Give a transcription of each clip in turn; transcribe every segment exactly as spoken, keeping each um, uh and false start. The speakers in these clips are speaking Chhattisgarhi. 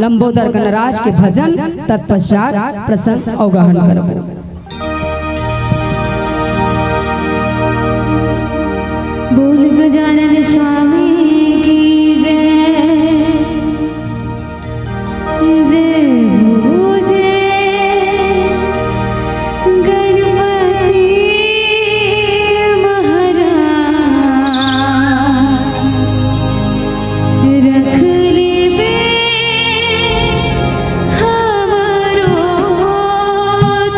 लंबोदर गणराज के भजन, तत्पश्चात प्रसंग अवगाहन करबो। बोल गजानन स्वामी की जय। जय हो जय गणपति महाराज, रख लेबे हमरो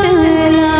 तला।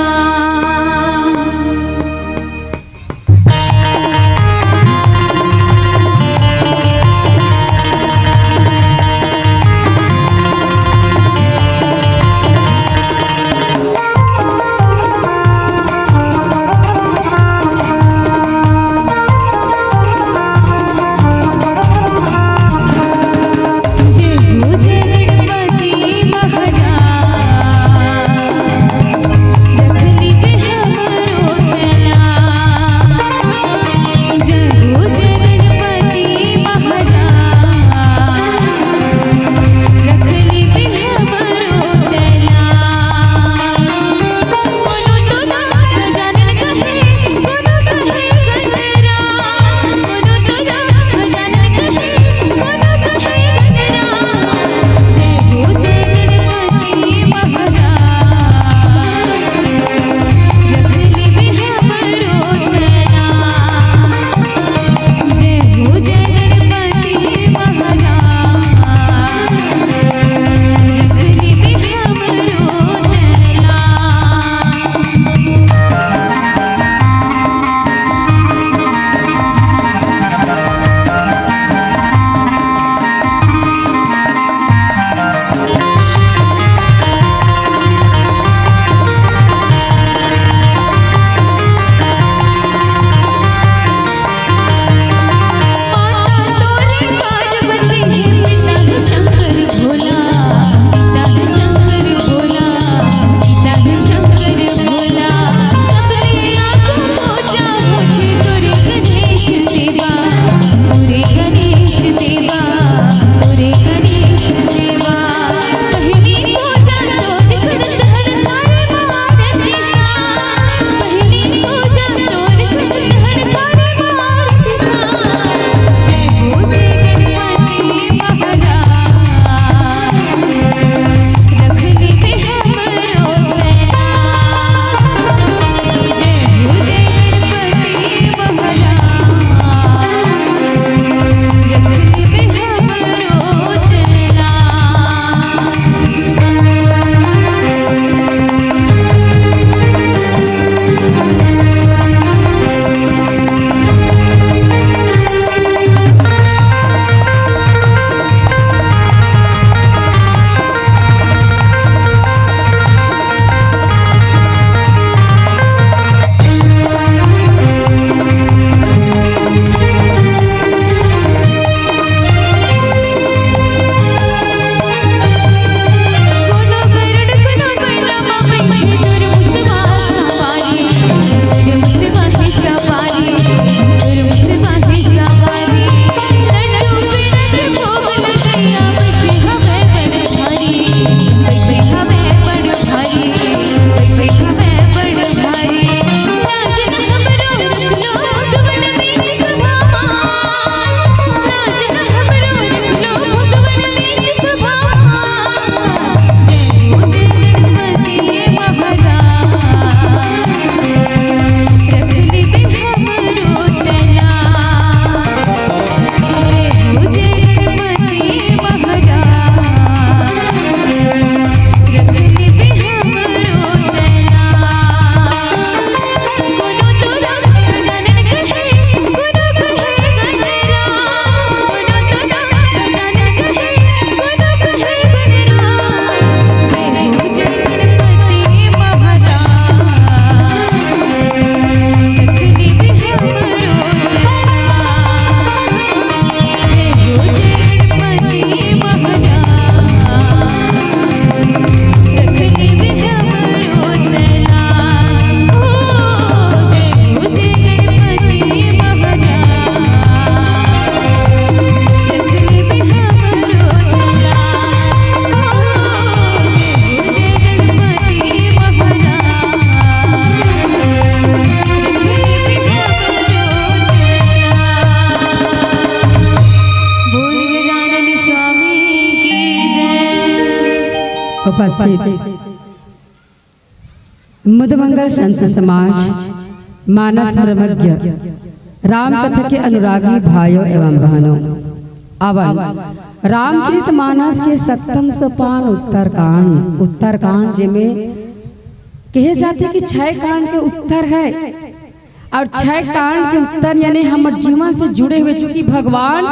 उपस्थित मुदमंगल संत समाज, मानस मर्मज्ञ, राम कथा के अनुरागी भाइयों एवं बहनों, अवन रामचरित मानस के सत्तम सोपान उत्तरकांड, उत्तरकांड जेमे कहे जाथे कि छह कांड के उत्तर है, और छह कांड के उत्तर यानी हमर जीवन से जुड़े हुए, चूंकि भगवान,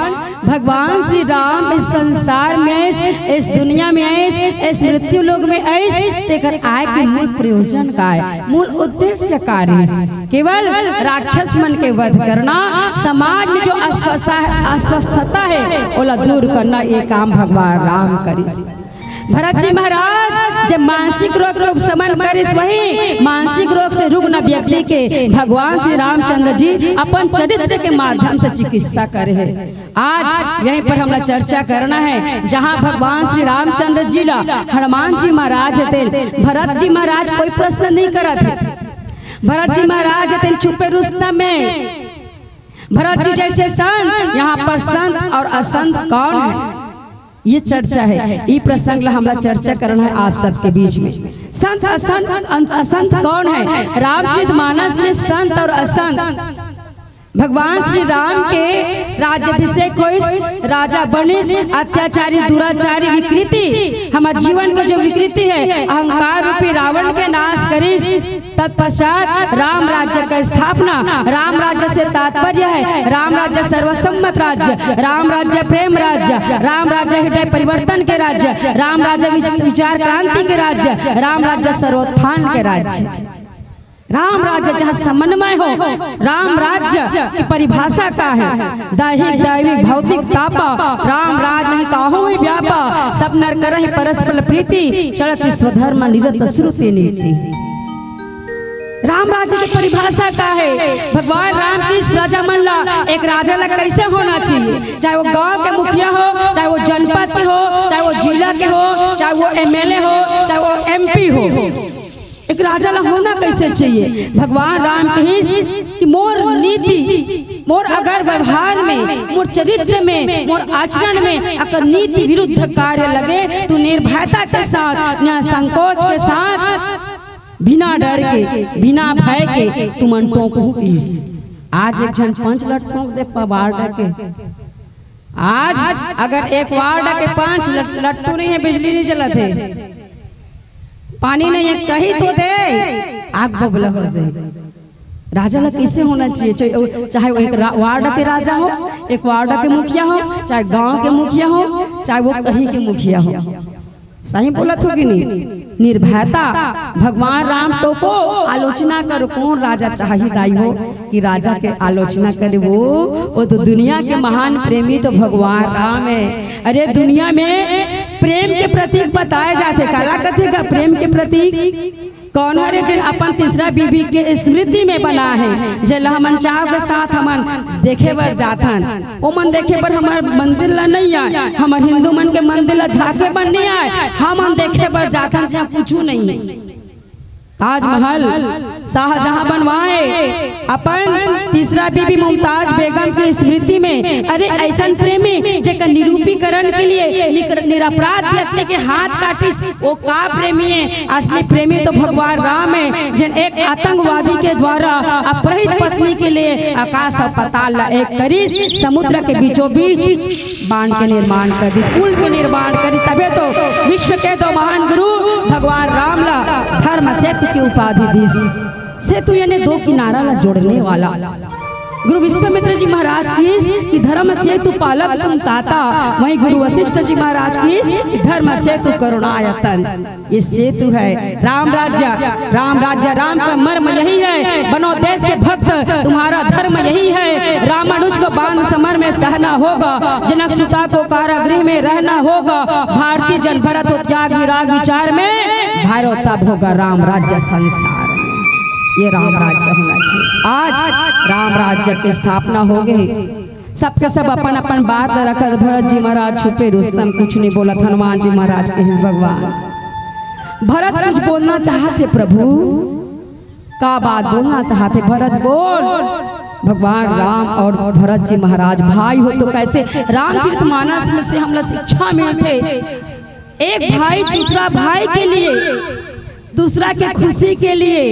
भगवान श्री राम इस संसार में आइस, इस दुनिया में आइस, इस मृत्यु लोक में आइस, तेकर आय के मूल प्रयोजन का है, मूल उद्देश्य का रिहिस? केवल राक्षस मन के वध करना, समाज में जो अस्वस्थता, अस्वस्थता है, ओला दूर करना, ये काम भगवान राम करिस। भरत जी महाराज जब मानसिक रोग के उपशमन करिस, वही मानसिक रोग से रुग्ण व्यक्ति के भगवान श्री रामचंद्र जी अपन चरित्र के माध्यम से चिकित्सा करे हे। आज यहीं पर हमला चर्चा करना है, जहां भगवान श्री रामचंद्र जी ला हनुमान जी महाराज हे तेन, भरत जी महाराज कोई प्रश्न नहीं करत हे। भरत जी महाराज हे तेन छुपे रुस्तम में। भरत जी जैसे संत, यहाँ पर संत और असंत कौन है? ये चर्चा है, ये प्रसंग ला हमला चर्चा करना है आप सबके बीच में। संत असंत, अन-, असंत कौन है? रामचरित मानस में संत और असंत, भगवान श्री राम के राज्याभिषेक होइस, राजा बनिस, अत्याचारी, दुराचारी, विकृति, हमर जीवन के जो विकृति है, अहंकार रूपी रावण के नाश करिस। तत्पश्चात राम राज्य का स्थापना। राम राज्य से तात्पर्य है राम राज्य सर्वसम्मत राज्य, राम राज्य प्रेम राज्य, राम राज्य हृदय परिवर्तन के राज्य, राम राज्य विच-, विचार क्रांति के राज्य, राम राज्य सर्वोत्थान के राज्य। राम राज्य जहाँ समन्वय हो। राम राज्य की परिभाषा का है? दैहिक दैविक भौतिक तापा, राम राज नहीं काहू ही व्यापा, सब नर करहि परस्पर प्रीति, चलत स्वधर्म निरत श्रुति नीति। राम राज्य की परिभाषा का है? भगवान राम की इस प्रजा मन ला, एक राजा ला कैसे होना चाहिए? चाहे वो गांव के मुखिया हो, चाहे वो जनपद के हो, चाहे वो जिला के हो, चाहे वो एमएलए हो, चाहे वो एमपी हो, एक राजा ला होना कैसे चाहिए? भगवान राम कहिस कि मोर नीति, मोर अगर व्यवहार में, मोर चरित्र में, मोर आचरण में अगर नीति विरुद्ध कार्य लगे, तो निर्भयता के साथ, निसंकोच के साथ, बिना डर के, बिना भय के तुमन टोंकहू कहिस। आज एक झन पंच ला टोंक दे पवार डर के। आज अगर एक वार्ड के पांच लट-, लट्टू नहीं है, बिजली नहीं चलत है, पानी नहीं है, कही तो दे, आग बबूला हो जाए। राजा ला कैसे होना चाहिए? चाहे, चाहे वो एक रा-, वार्ड के राजा हो, एक वार्ड के मुखिया हो, चाहे गांव के मुखिया हो, चाहे वो कहीं के मुखिया हो। सही बोलत हो कि नहीं? निर्भयता। भगवान राम टोको, आलोचना करो, कौन राजा चाही दाई हो कि राजा के आलोचना करे? वो, वो तो दुनिया के महान प्रेमी तो भगवान राम है। अरे, दुनिया में प्रेम के प्रतीक बताए जाथे, काला कथे का प्रेम के प्रतीक? कौन हरे जेन अपन तीसरा बीबी के स्मृति में बना है, जेला हमन चाव के साथ हमन देखे बर जाथन। ओमन देखे बर हमर मंदिर ला नहीं आए, हमर हिंदू मन के मंदिर ला झांके बर नहीं आए, हमन देखे बर जाथन जहाँ कुछू नहीं। ताजमहल शाहजहां बनवाए अपन तीसरा बीबी मुमताज बेगम की स्मृति में। अरे, ऐसन प्रेमी जेकर निरूपीकरण के लिए निकर-, निरपराध व्यक्ति के हाथ काटिस, वो का प्रेमी है? असली प्रेमी तो भगवान राम है, जेन एक आतंकवादी के द्वारा अपहरित पत्नी के लिए आकाश और पाताल ला एक करिस, समुद्र के बीचों बीच बांध के निर्माण कर दिस, पुल के निर्माण कर दिस, तभे तो विश्व के दो महान गुरु भगवान राम ला धर्म सेतु की उपाधि दिस। सेतु यानी दो किनारा ला जोड़ने वाला। गुरु विश्वामित्र जी महाराज कहिस कि धर्म सेतु पालक तुम ताता, वहीं गुरु वशिष्ठ जी महाराज कहिस कि धर्म सेतु करुणायतन। ये सेतु है राम राज्य। राम राज्य, राम का मर्म यही है, बनो देश के भक्त, तुम्हारा धर्म यही है। रामानुज को बांध समर में सहना होगा, जनक सुता को कारागृह में रहना होगा। भारती जन भरत हो त्याग विराग विचार में, भैरव तब होगा राम राज्य संसार में। ये राम राज्य होना चाहिए। आज राम राज्य की स्थापना हो गई। सबके सब अपन अपन बात ला रखत, भरत जी महाराज छुपे, रुस्तम कुछ नहीं बोलत, हनुमान जी महाराज कहिस भगवान। भरत कुछ बोलना चाहत हे प्रभु, का बात बोलना चाहत हे भरत, बोल। भगवान राम और भरत जी महाराज भाई हो तो कैसे? रामचरित मानस में से हमला शिक्षा मिलथे। एक भाई दूसरा भाई के लिए, दूसरा के खुशी के लिए,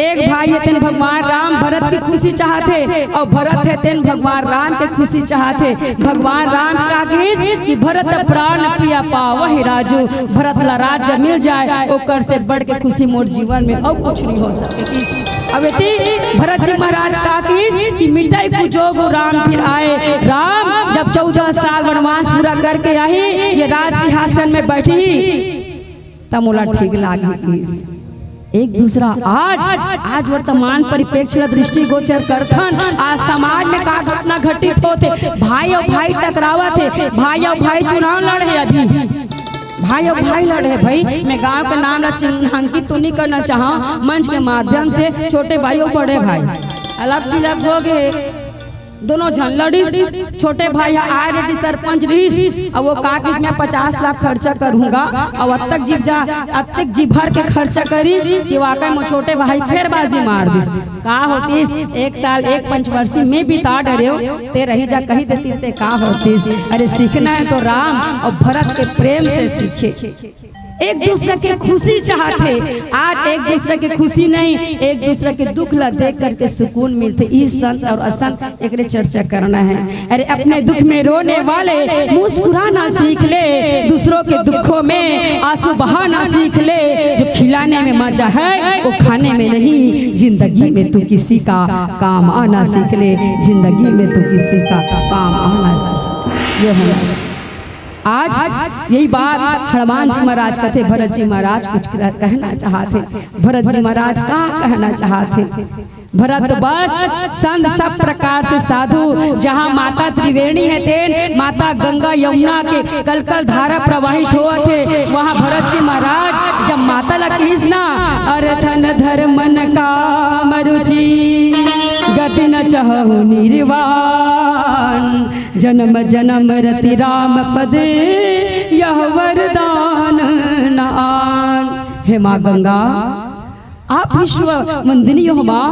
एक भाई हे तेन भगवान राम भरत के खुशी चाहत हे, अउ भरत हे तेन भगवान राम के खुशी चाहत हे। भगवान राम का कहिस कि भरत प्राण पिया पावहि राजू, भरत ला राज मिल जाए, ओकर से बढ़ के खुशी मोर जीवन में अउ कुछ नहीं हो सके। अब एती भरत जी महाराज का कहिस कि मिटय कुजोग राम फिर आए। राम जब चौदह साल वनवास पूरा करके आही, ये राज सिंहासन में बैठी, त मोला ठीक लागही। एक दूसरा आज, आज वर्तमान परिप्रेक्ष्य ला दृष्टिगोचर करथन। आज समाज में का घटना घटित होत हे, भाई अउ भाई टकरावत हे, भाई अउ भाई चुनाव लड़े हे अभी, भाई अउ भाई लड़े हे। भाई, मैं गांव के नाम ला चिन्हांकित तो नहीं करना चाहा, मंच के माध्यम से छोटे भाई अउ बड़े भाई अलग बिलग हो गए, दोनों झन लड़िस। छोटे भाई ह आय रेड्डी सरपंच रहिस, अब वो का किस में पचास लाख खर्चा करूंगा, अउ अतक जी जा, अतक जी भर के खर्चा करिस कि वाकई में छोटे भाई फेर बाजी मार दिस। का होतिस, एक साल एक पंचवर्षी में बिता डरेव, ते रही जा कही देती ते का होतिस। अरे सीखना है तो राम अउ भरत के प्रेम से सीखे। एक दूसरे के खुशी चाहत हे, आज एक दूसरे के खुशी नहीं, एक दूसरे के दुख ला देख करके सुकून मिलथे। ई संत अउ असंत एकरे चर्चा करना है। अरे अपने दुख में रोने वाले मुस्कुराना सीख ले, दूसरों के दुखों में आंसू बहाना सीख ले। जो खिलाने में मजा है वो खाने में नहीं, जिंदगी में तू किसी का काम आना सीख ले, जिंदगी में तू किसी का काम आना सीख ले। ये होना चाहिए। आज यही बात हनुमान जी महाराज कथे, भरत जी महाराज कुछ कह-, कहना चाहत हे। भरत जी महाराज का कहना चाहत हे? भरत बस संत सब प्रकार से साधु, जहाँ माता त्रिवेणी हे तेन, माता गंगा यमुना के कलकल धारा प्रवाहित होत हे, वहाँ भरत जी महाराज जब माता ला कहिस ना, अरथ अन धरम अन काम रुचि, गति न चहहु निर्वाण, जनम जनम रति राम पद, यह वरदान न आन। हे माँ गंगा, आप विश्व वंदनीय हो माँ,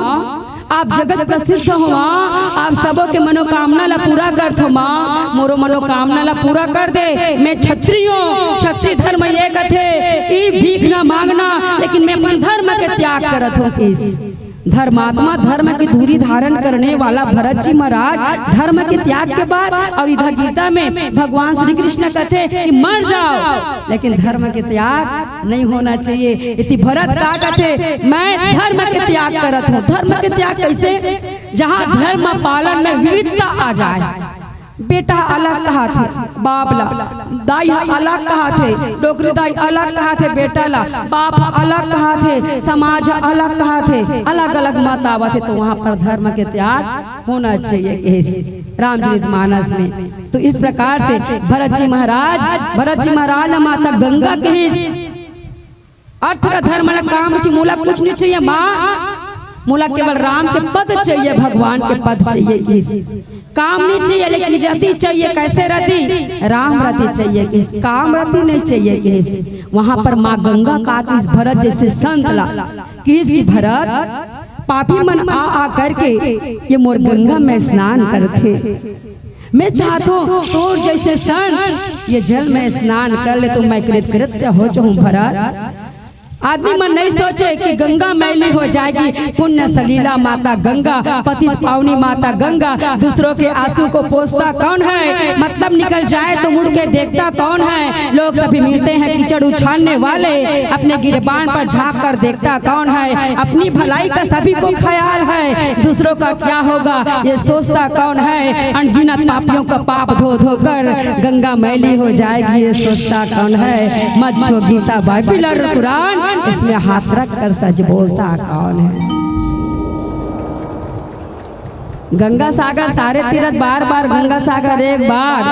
आप जगत प्रसिद्ध हो माँ, आप सबो के मनोकामना ला पूरा करथो माँ, मोरो मनोकामना ला पूरा कर दे। मैं क्षत्रियो, क्षत्रिय धर्म ये कथे कि भीख ना मांगना, लेकिन मैं अपन धर्म के त्याग करत हों। किस धर्मात्मा, धर्म की धुरी धारण करने वाला भरत जी महाराज धर्म के त्याग के बाद, अउ इधर गीता में भगवान श्री कृष्ण कथे कि मर जाओ, लेकिन धर्म के त्याग नहीं होना चाहिए। इति भरत का कथे, मैं धर्म के त्याग करत हों। धर्म के त्याग कैसे? जहाँ धर्म पालन में विविधता आ जाए। बेटा अलग कहाथे बाप ला, दाई ह अलग कहाथे, डोकरी दाई अलग कहाथे बेटा ला, बाप ह अलग कहाथे, समाज ह अलग कहाथे, अलग-अलग मत आवत हे, तो वहाँ पर धर्म के त्याग होना चाहिए। इस रामचरित मानस में तो इस प्रकार से भरत जी महाराज, भरत जी महाराज ला माता गंगा कहिस, अर्थ का धर्म ला काम चाहिए, मोला कुछ नहीं चाहिए माँ, मोला केवल राम के पद चाहिए, भगवान के पद चाहिए। किस काम नहीं चाहिए, लेकिन रति चाहिए। कैसे रति? राम रति चाहिए। किस काम रति नहीं चाहिए। किस वहां पर माँ गंगा का किस भरत जैसे संत ला किस की भरत पापी मन आ आ करके ये मोर गंगा में स्नान करथे। मैं चाहत हों तोर जैसे संत ये जल में स्नान कर ले तो मैं कृतकृत्य हो जाऊं भरत। आदमी मन नहीं सोचे कि गंगा मैली हो जाएगी। पुण्य सलीला माता गंगा, पतित पावनी माता गंगा, दूसरों के आंसू को पोंछता कौन है? मतलब निकल जाए तो मुड़ के देखता कौन है? लोग सभी मिलते हैं कीचड़ उछालने वाले, अपने गिरेबान पर झांक कर देखता कौन है? अपनी भलाई का सभी को ख्याल है, दूसरों का क्या होगा ये सोचता कौन है? अनगिनत पापियों का पाप धो धो कर गंगा मैली हो जाएगी ये सोचता कौन है? मत छो गीता बाइबिल और कुरान, इसमें हाथ रख कर सच बोलता कौन है? गंगा सागर सारे तीरथ बार बार, गंगा सागर एक बार।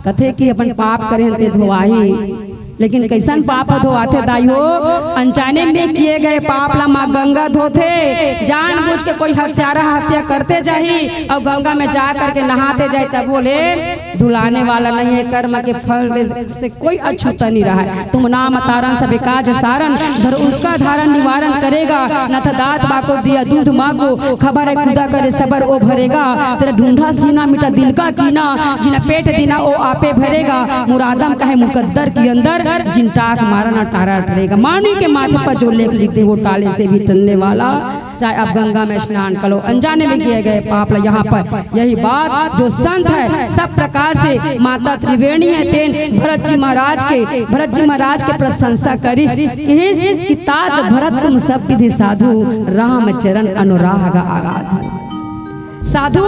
कथे कि अपन पाप करें ते धोवाही, लेकिन कैसन पाप ह धोवाथे दाई हो? अनजाने में किए गए पाप ला माँ गंगा धोथे। जानबूझ के कोई हत्यारा हत्या करते जाही अउ गंगा में जा करके नहाते जाही, तब बोले धुलाने वाला नहीं है, कर्म के फल दे से कोई अछूता नहीं रहा है। तुम नाम तारण सब काज सारण, धर उसका धारण निवारण करेगा। नथ दात माँ को दिया दूध माँ को, खबर है खुदा करे सबर ओ भरेगा। तेरा ढूंढा सीना मिटा दिल का कीना, जिना पेट देना ओ आपे भरेगा। मुरादम कहे मुकद्दर के अंदर, जिन टाक मारा ना टारा टरेगा। मानवी के माथे पर जो लेख लिख दे, वो टाले से भी टलने वाला। चाहे आप गंगा में स्नान करो, अनजाने में किए गए पाप ला। यहाँ पर यही बात, जो संत है, सब प्रकार से माता त्रिवेणी है, तेन भरत जी महाराज के, भरत जी महाराज के प्रशंसा करिस, किहिस कि तात भरत तुम सब विधि साधु, राम चरण अनुराग अगाधु। साधु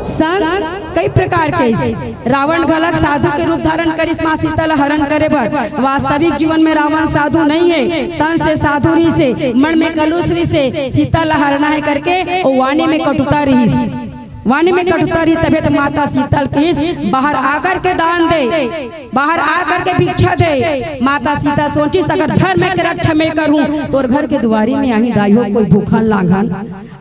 संत कई प्रकार के, रावण घलक साधु के रूप धारण करिस माँ सीता ला हरण करे बर। वास्तविक जीवन में रावण साधु नहीं है, तन से साधु रहिसे, मन में कलुष रहिसे, सीता ला हरना है करके ओ वाणी में कटुता रहिस। वाणी में कटुता रहिस, तभे तो माता सीता किहिस, बाहर आकर के दान दे, बाहर आकर के भिक्षा दे। माता सीता सोचिस, अगर धर्म के रक्षा मैं करूं, तोर घर के दुआरी में आही दाई हो कोई भूखन लांघन,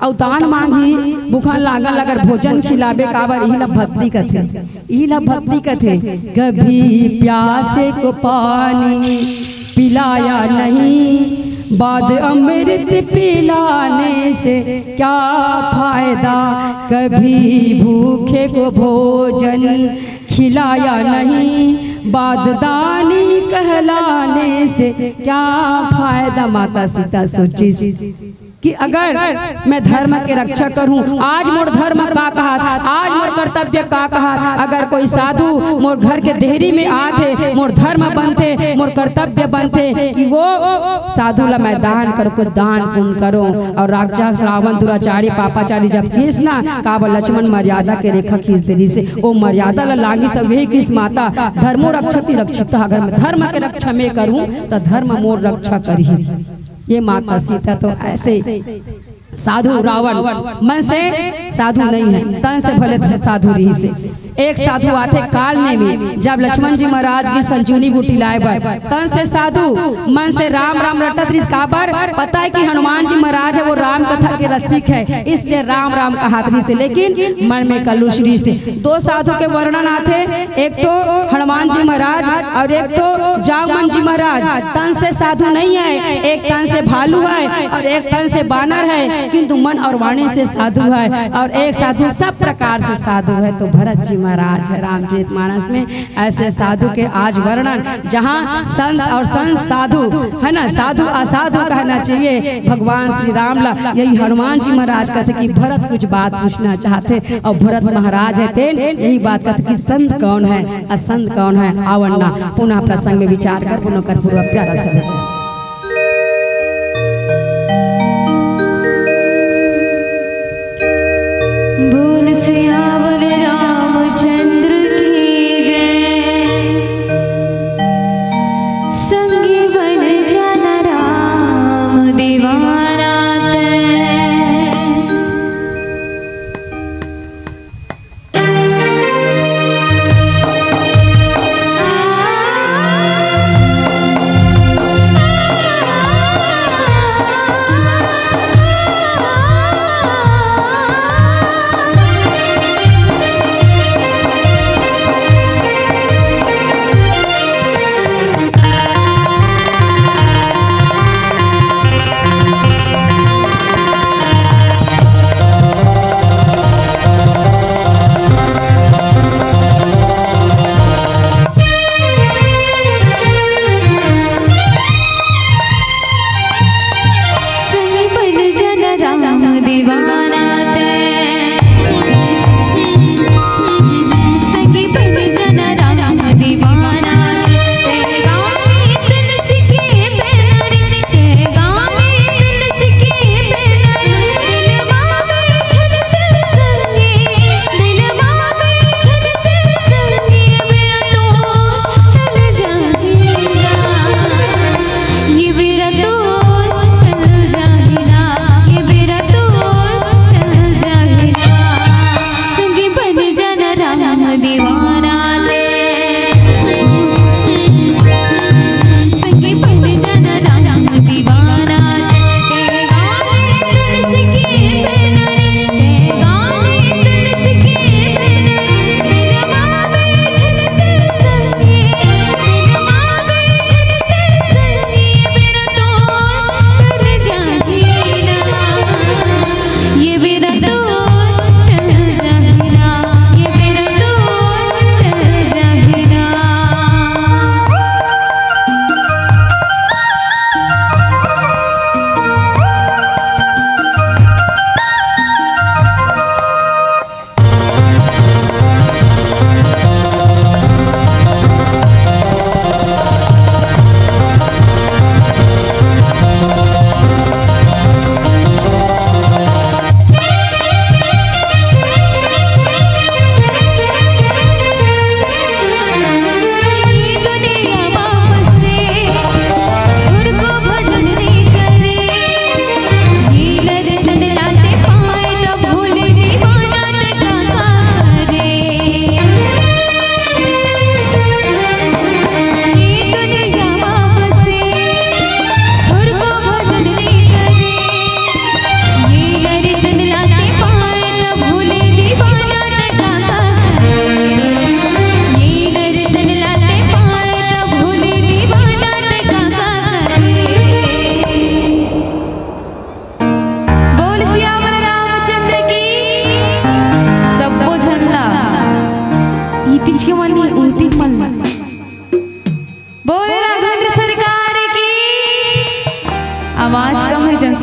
अउ दान मांगही, भूखन लागल अगर भोजन खिलाबे, काबर इही ला भक्ति कथे, इही ला भक्ति कथे। कभी प्यासे को पानी पिलाया नहीं, बाद अमृत पिलाने से क्या फायदा। कभी भूखे को भोजन खिलाया नहीं, बाद दानी कहलाने से क्या फायदा। माता सीता सोचिस कि अगर मैं धर्म के रक्षा करूं, आज मोर धर्म का कहत, आज मोर कर्तव्य का कहत, अगर कोई साधु मोर घर के देहरी में आथे, मोर धर्म बनथे, मोर कर्तव्य बनथे कि वो साधु ला मैं दान करूं, कुछ दान पुण्य करूं। अउ राक्षस रावण दुराचारी पापाचारी जब किहिस ना, काबर लक्ष्मण मर्यादा के रेखा खींच दे रहिसे, ओ मर्यादा ला लांघिस अउ यही किहिस माता, धर्मो रक्षति रक्षिता, अगर मैं धर्म के रक्षा मैं करूं, त धर्म मोर रक्षा करही। ये माता सीता तो ऐसे साधु, रावण मन से साधु नहीं है, तन से भले साधु रहिसे। एक साधु आथे काल नेमी, जब लक्ष्मण जी महाराज की संजीवनी बूटी लाए बर, तन से साधु, मन से राम राम रटत रहिस। काबर? पता है कि हनुमान जी महाराज है, वो राम कथा के रसिक है, इसलिए राम राम कहत रहिसे, लेकिन मन में कलुष रहिसे। दो साधु के वर्णन आथे, एक तो हनुमान जी महाराज और एक तो जांगमन जी महाराज। तन से साधु नहीं है, एक तन से भालू है और एक तन से बानर है, किंतु मन और वाणी से साधु है, और एक साधु सब प्रकार से साधु है, तो भरत जी महाराज है रामचरित मानस में। ऐसे साधु के आज वर्णन, जहाँ संत और संत साधु है ना, साधु असाधु कहना चाहिए भगवान श्री राम ला। यही हनुमान जी महाराज कहते कि भरत कुछ बात पूछना चाहते, अउ भरत महाराज है तेन यही बात कहत कि संत कौन है, असंत कौन है, आवण ना पुनः प्रसंग में विचार कर पुनः कर पूरा प्यारा सा भजन। बोल सियावर रामचंद्र की जय। संगी बन जाना राम दीवाना तै।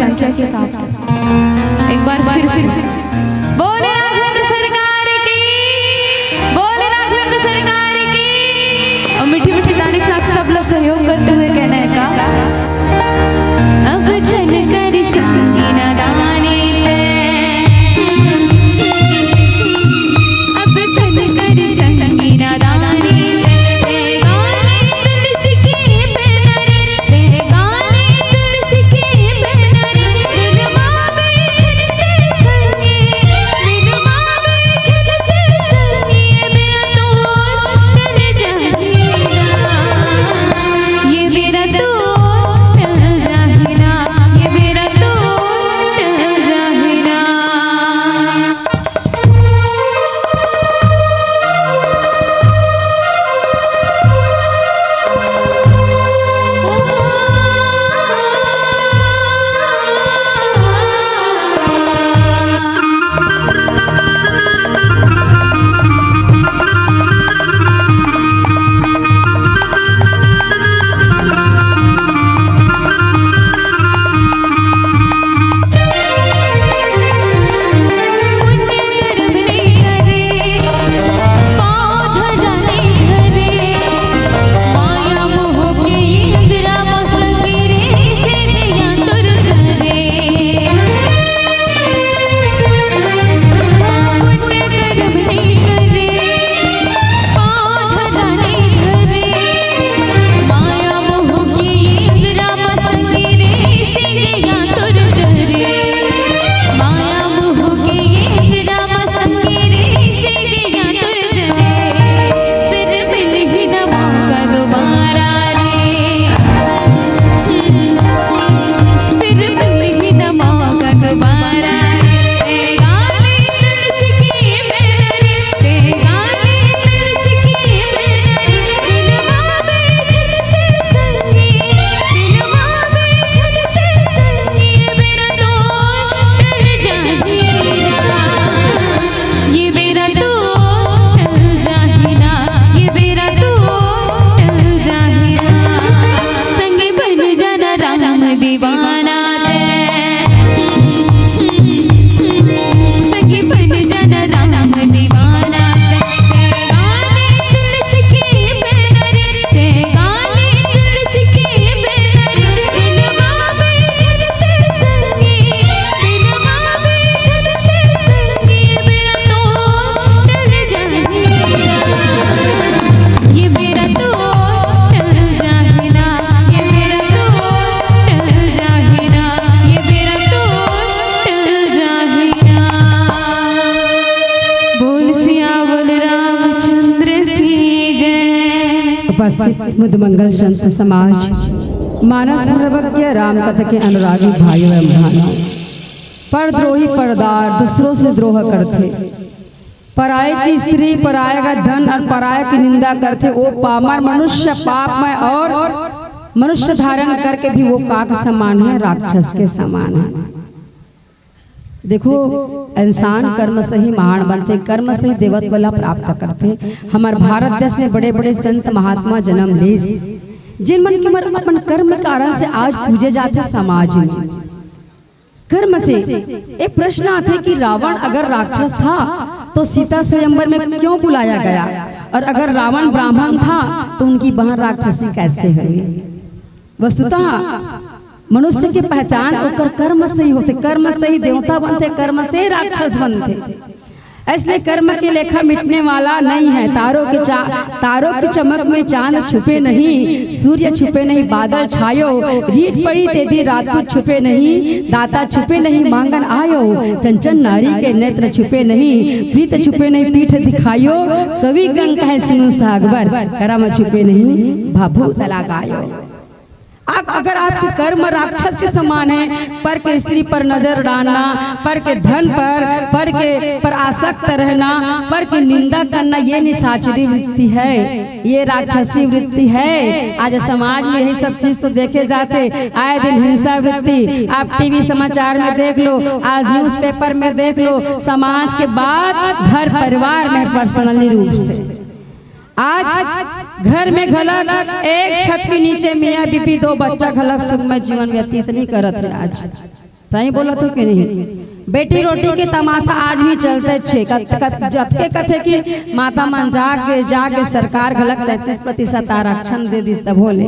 संख्या के हिसाब से एक बार फिर से बोले राघवेंद्र सरकार की, बोले राघवेंद्र सरकार की। और मीठी मीठी ताली के साथ सब लोग सहयोग करते हुए कहना है का, अब झन कर संगी न दानी ते, अब झन कर संगी न दानी ते, गाने तुलसी के बैनर ते, गाने तुलसी के बैनर, बिन मावे झन कर संगी, बिन मावे झन कर संगी, मेरा तो टल जाहिना, ये मेरा तो टल जाहिना, ये मेरा तो टल जाहिना। उपस्थित मुदमंगल संत समाज, मानस सर्वज्ञ राम कथा के अनुरागी भाइयों एवं बहनों, परद्रोही परदार दूसरों से द्रोह करथे, पराये की स्त्री, पराये का धन और पराये की निंदा करथे, वो पामर मनुष्य पाप में और मनुष्य धारण करके भी वो काक समान है, राक्षस के समान है। देखो, इंसान कर्म से ही महान बनथे, कर्म से ही देवत्व ला प्राप्त करथे। हमर भारत देश में बड़े-बड़े संत महात्मा जन्म लेस, जिन मन के मन अपन कर्म कारण से आज पूजे जाथे समाज में। कर्म से एक प्रश्न आथे कि रावण अगर राक्षस था तो सीता स्वयंवर में क्यों बुलाया गया, और अगर रावण ब्राह्मण था तो उनकी बहन राक्षसी कैसे हुई? वस्तुतः मनुष्य के पहचान ओकर कर्म से ही होथे, कर्म से ही देवता बनथे, कर्म से राक्षस बनथे। इसलिए कर्म के लेखा मिटने वाला नहीं है। तारों के चा-, तारों की चमक में चांद छुपे नहीं, सूर्य छुपे नहीं, बादल छायो, रीत पड़ी तेदी राजपूत छुपे नहीं, दाता छुपे नहीं, मांगन आयो, चंचल नारी के नेत्र छुपे नहीं, प्रीत छुपे नहीं, पीठ दिखायो, कवि गंग कहे सुनो सागबर, करम छुपे नहीं, भाभू तला गायो। आप, अगर आपके कर्म राक्षस के समान है, पर के स्त्री पर नजर डालना, पर के धन पर, पर के पर आसक्त रहना, पर की निंदा करना, ये निशाचरी वृत्ति है, ये राक्षसी वृत्ति है। आज समाज में यही सब चीज तो देखे जाथे, आए दिन हिंसा वृत्ति। आप टीवी समाचार में देख लो, आज न्यूज़पेपर में देख लो, समाज के बात घर परिवार में पर्सनली रूप से आज घर में घलक एक छत के नीचे मियाँ बीबी दो बच्चा घलक सुखमय जीवन व्यतीत नहीं करत है। आज सही बोलत हो कि नहीं? बेटी रोटी के तमाशा आज भी चलते छे। कत, कत, जतके कथे कि माता मन जाग गे, जाग गे, सरकार घलक तैंतीस प्रतिशत आरक्षण दे दिस, तभो ले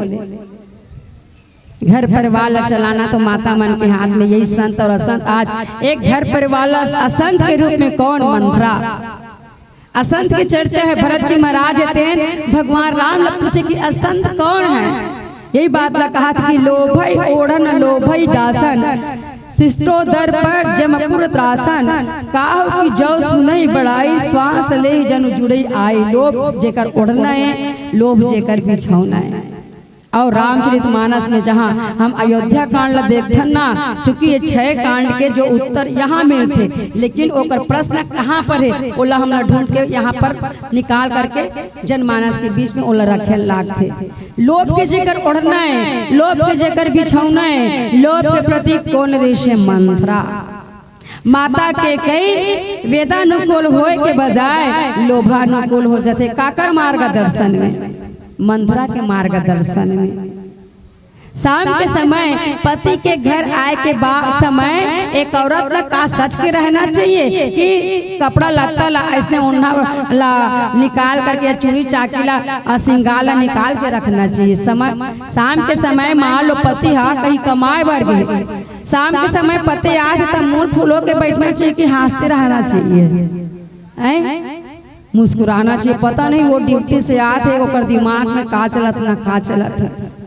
घर परिवार ला चलाना तो माता मन के हाथ में। यही संत और असंत, आज एक घर परिवार ला असंत के रूप में कौन? मंथरा। असंत के चर्चा हे, भरत जी महाराज हे तेन भगवान राम ला पूछे कि असंत कौन हे? यही बात ला कहत कि लोभई ओढ़न लोभई डासन, शिष्टो दर पर जमपुर त्रासन, काहू कि जौ सुनई बड़ाई, श्वास लेई जनु जुड़ई आई। लोभ जेकर ओढ़ना हे, लोभ जेकर बिछौना हे। और रामचरित मानस में जहाँ हम अयोध्या कांड ला देखथन ना, चूंकि ये छह कांड के जो उत्तर यहाँ मिलथे, लेकिन ओकर प्रश्न कहाँ पर हे, ओला हमला ढूंढ के यहाँ पर निकाल करके जनमानस के बीच में ओला रखे लागथे। लोभ के जेकर ओढ़ना हे, लोभ के जेकर बिछौना हे, लोभ के प्रतीक कौन रिहिसे? मंथरा। माता कैकई वेदानुकूल होय के बजाय लोभानुकूल हो जाथे। काकर मार्गदर्शन में? मंथरा के मार्गदर्शन में। शाम के समय पति के घर आए के बाद समय एक औरत ला का सज के रहना चाहिए कि कपड़ा लत्ता ला अइसने ओढ़ना ला निकाल करके या चूड़ी चाकी ला, अ, सिंगार ला निकाल के रखना चाहिए? समय, शाम के समय मान लो पति हा कहीं कमाए बर गे, शाम के समय पति आत हे त मुंह फुलो के बैठना चाहिए कि हाँसते रहना चाहिए? हैं? मुस्कुराना चाहिए। पता नहीं वो ड्यूटी से आत हे, ओकर दिमाग में का चलत ना का चलत हे।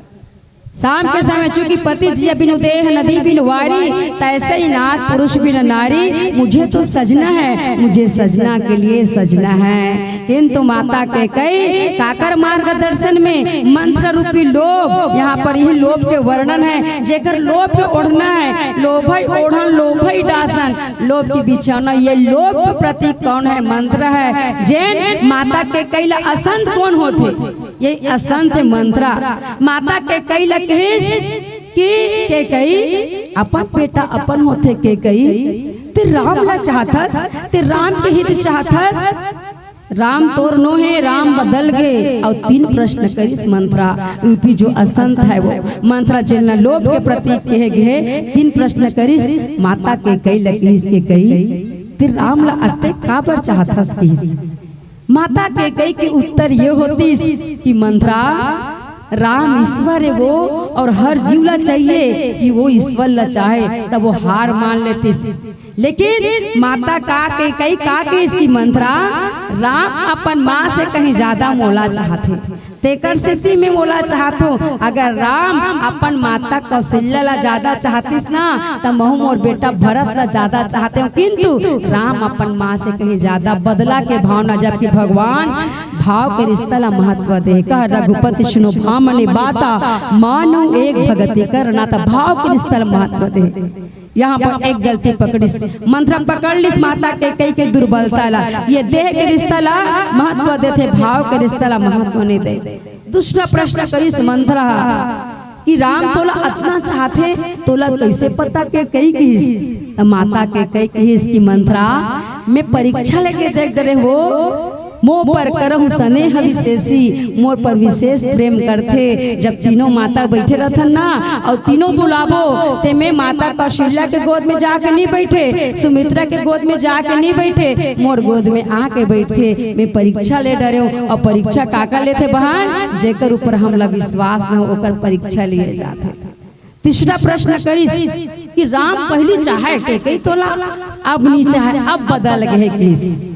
शाम के समय चूंकि पति जिया बिनु देह नदी बिनु वारी, तैसे ही नाथ पुरुष बिनु नारी। मुझे तो सजना है, मुझे सजना के लिए सजना है। किंतु माता कैकई काकर मार्गदर्शन में? मंथरा रूपी लोभ। यहाँ पर यही लोभ के वर्णन हे, जेकर लोभ के ओढ़ना हे, लोभई ओढ़न लोभई डासन, लोभ की बिछौना। ये लोभ के प्रतीक कौन हे? मंथरा हे। जेन माता कैकई ला असंत कौन होथे? ये असंत हे मंथरा। माता कैकई ला कहिस कि कैकई, अपन बेटा अपन होथे कैकई, ते राम ला चाहथस, ते राम के हित चाहथस। राम तोर नो हे, राम बदल गे। अउ तीन प्रश्न करिस मंथरा रूपी जो असंत हे वो। मंथरा जेन ला लोभ के प्रतीक कहे गे हे, तीन प्रश्न करिस। माता कैकई ला कहिस, कैकई, ते राम ला अतेक काबर चाहथस कहिस। माता कैकई के उत्तर ये होतिस कि मंथरा, राम ईश्वर हे वो, और हर जीव ला चाहिए कि वो ईश्वर ला चाहे, तब वो हार मान लेतिस। लेकिन माता का कैकई का कहिस कि मंथरा, राम अपन माँ से कहीं ज्यादा मोला चाहथे, तेकर सेती मैं मोला चाहथों। अगर राम अपन माता कौशल्या ला ज्यादा चाहतिस ना, त महू मोर बेटा भरत ला ज्यादा चाहतेंव। किंतु राम अपन माँ से कहीं ज्यादा बदला के भावना, जबकि भगवान भाव के रिश्ता ला महत्व दे। कह रघुपति सुनो भामनी बाता, मानो एक भगति करना, त भाव के रिश्ता ला महत्व दे। यहाँ पर एक गलती पकड़िस, मंथरा पकड़ लिस माता कैकई के दुर्बलता ला, ये देह के रिश्ता ला महत्व देथे, भाव के रिश्ता ला महत्व नहीं दे। दूसरा प्रश्न करिस मंथरा कि राम तोला अतना चाहथे, तोला कैसे पता कैकई कहिस? त माता कैकई कहिस कि मंथरा, मैं परीक्षा लेके देख डरे हो, मोर पर करहु स्नेह विशेषी, मोर पर विशेष प्रेम करथे। जब तीनों माता बैठे रहथन ना, अउ तीनों बुलाबो, ते मैं माता कौशल्या के गोद में जाके नहीं बैठे, सुमित्रा के गोद में जाके नहीं बैठे, मोर गोद में आके बैठथे। मैं परीक्षा ले डरेंव, अउ परीक्षा काकर लेथे बहन? जेकर ऊपर हमला विश्वास न हो, ओकर परीक्षा लिए जाथे। तीसरा प्रश्न करिस कि राम पहिली चाहे कैकई तोला, अब नहीं चाहे, अब बदल गे कहिस।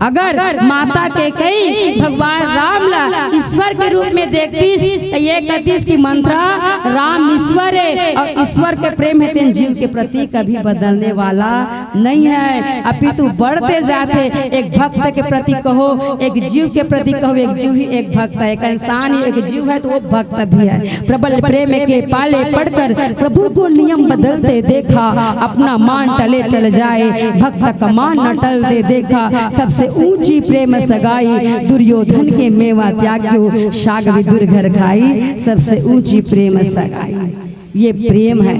अगर माता कैकई भगवान राम ला ईश्वर के रूप में देखतिस, त ये कहतिस कि मंथरा, राम ईश्वर हे और ईश्वर के प्रेम हे, तेन जीव के प्रति कभी बदलने वाला नहीं हे, अपितु बढ़ते जाथे। एक भक्त के प्रति कहो, एक जीव के प्रति कहो, एक जीव ही एक भक्त हे, एक इंसान ही एक जीव हे, त वो भक्त भी हे। प्रबल प्रेम के पाले पड़कर प्रभु को नियम बदलते देखा, अपना मान टले टल जाए, भक्त का मान न टलते देखा। सबसे ऊंची प्रेम सगाई, दुर्योधन के मेवा त्याग्यो, साग विदुर घर खाई, सबसे ऊंची प्रेम सगाई। ये प्रेम हे।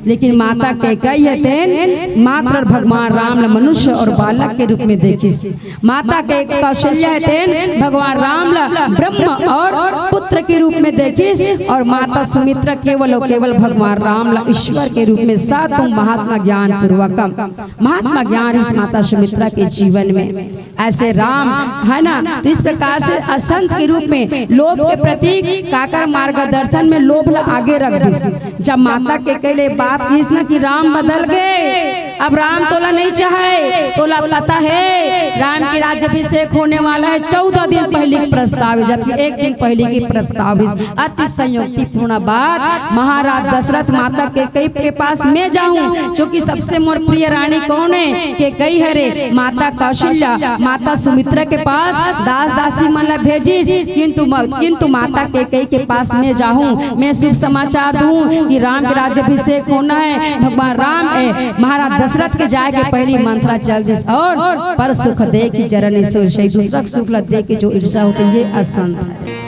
लेकिन माता कैकई हे तेन मात्र भगवान राम ल मनुष्य और बालक के रूप में देखिस। माता के कौशल्या हे तेन भगवान राम ल ब्रह्म और पुत्र के रूप में देखिस और माता सुमित्रा केवल और केवल भगवान राम ल ईश्वर के रूप में साधु महात्मा ज्ञान पूर्वकम। महात्मा ज्ञान इस माता सुमित्रा के जीवन में ऐसे राम, है ना, तो इस प्रकार से असंत के रूप में लोभ के प्रतीक काकर मार्गदर्शन में लोभ ला आगे रख दिस। जब माता कैकई ले बात किस ना कि राम बदल गए, अब राम तोला नहीं चाहे, तोला पता है राम के राज्याभिषेक होने वाला है चौदह दिन पहले की प्रस्ताव, जबकि एक दिन पहले की प्रस्ताव। इस अति संयुक्तिपूर्ण बात। महाराज दशरथ माता कैकई के पास मैं जाहूँ, क्योंकि सबसे मोर प्रिय रानी कौन है? कैकई हरे। माता कौशल्या, माता सुमित्रा के पास दास दासी मन ला भेजिस, किंतु म-, किंतु माता कैकई के पास मैं जाहूँ, मैं शुभ समाचार दूँ कि राम के राज्याभिषेक होना है। भगवान राम ए, महाराज दशरथ के जाए के पहली मंथरा चल दिस और पर सुख देखि जरनि सुर, दूसरा सुख ला देख के जो ईर्ष्या होथे, ये असंत है।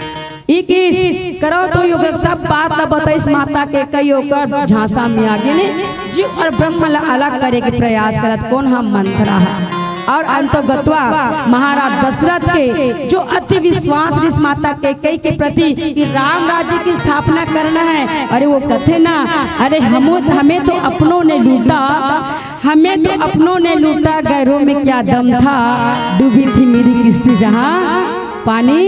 ई किस करो तो योग सब बात ला बताइस माता कैकई ओकर झांसा में आगे ने जीव और ब्रह्म ला अलग करे के प्रयास करत कोन ह? मंथरा ह। और अंतोगत्वा महाराज दशरथ के जो अति विश्वास रिस माता कैकई के प्रति कि राम राज्य की स्थापना करना है, अरे वो कथे ना, अरे हम, हमें तो अपनों ने लूटा, हमें तो अपनों ने लूटा, गैरों में क्या दम था, डूबी थी मेरी किश्ती जहाँ पानी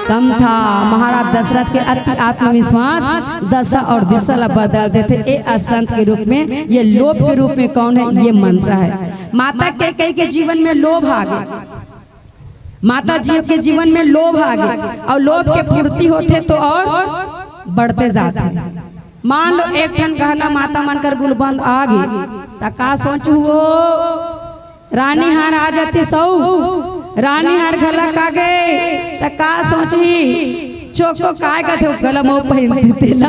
कम था। महाराज दशरथ के अति आत्मविश्वास दशा और दिशा ला बदल देथे। ए असंत के रूप में, ये लोभ के रूप में कौन है? ये मंथरा है। माता कैकई के जीवन में लोभ आ गए, माता जी के जीवन में लोभ आ गए और लोभ के पूर्ति होथे तो और बढ़ते जाथे। मान लो एक ठन गहना माता मन कर गुलबंद आ गे, त का सोचहू वो? रानी हार आ जाती सऊ, रानी हार घलक आ गे, त का सोचही? चोको काय कथे, गला में पहिन तेला,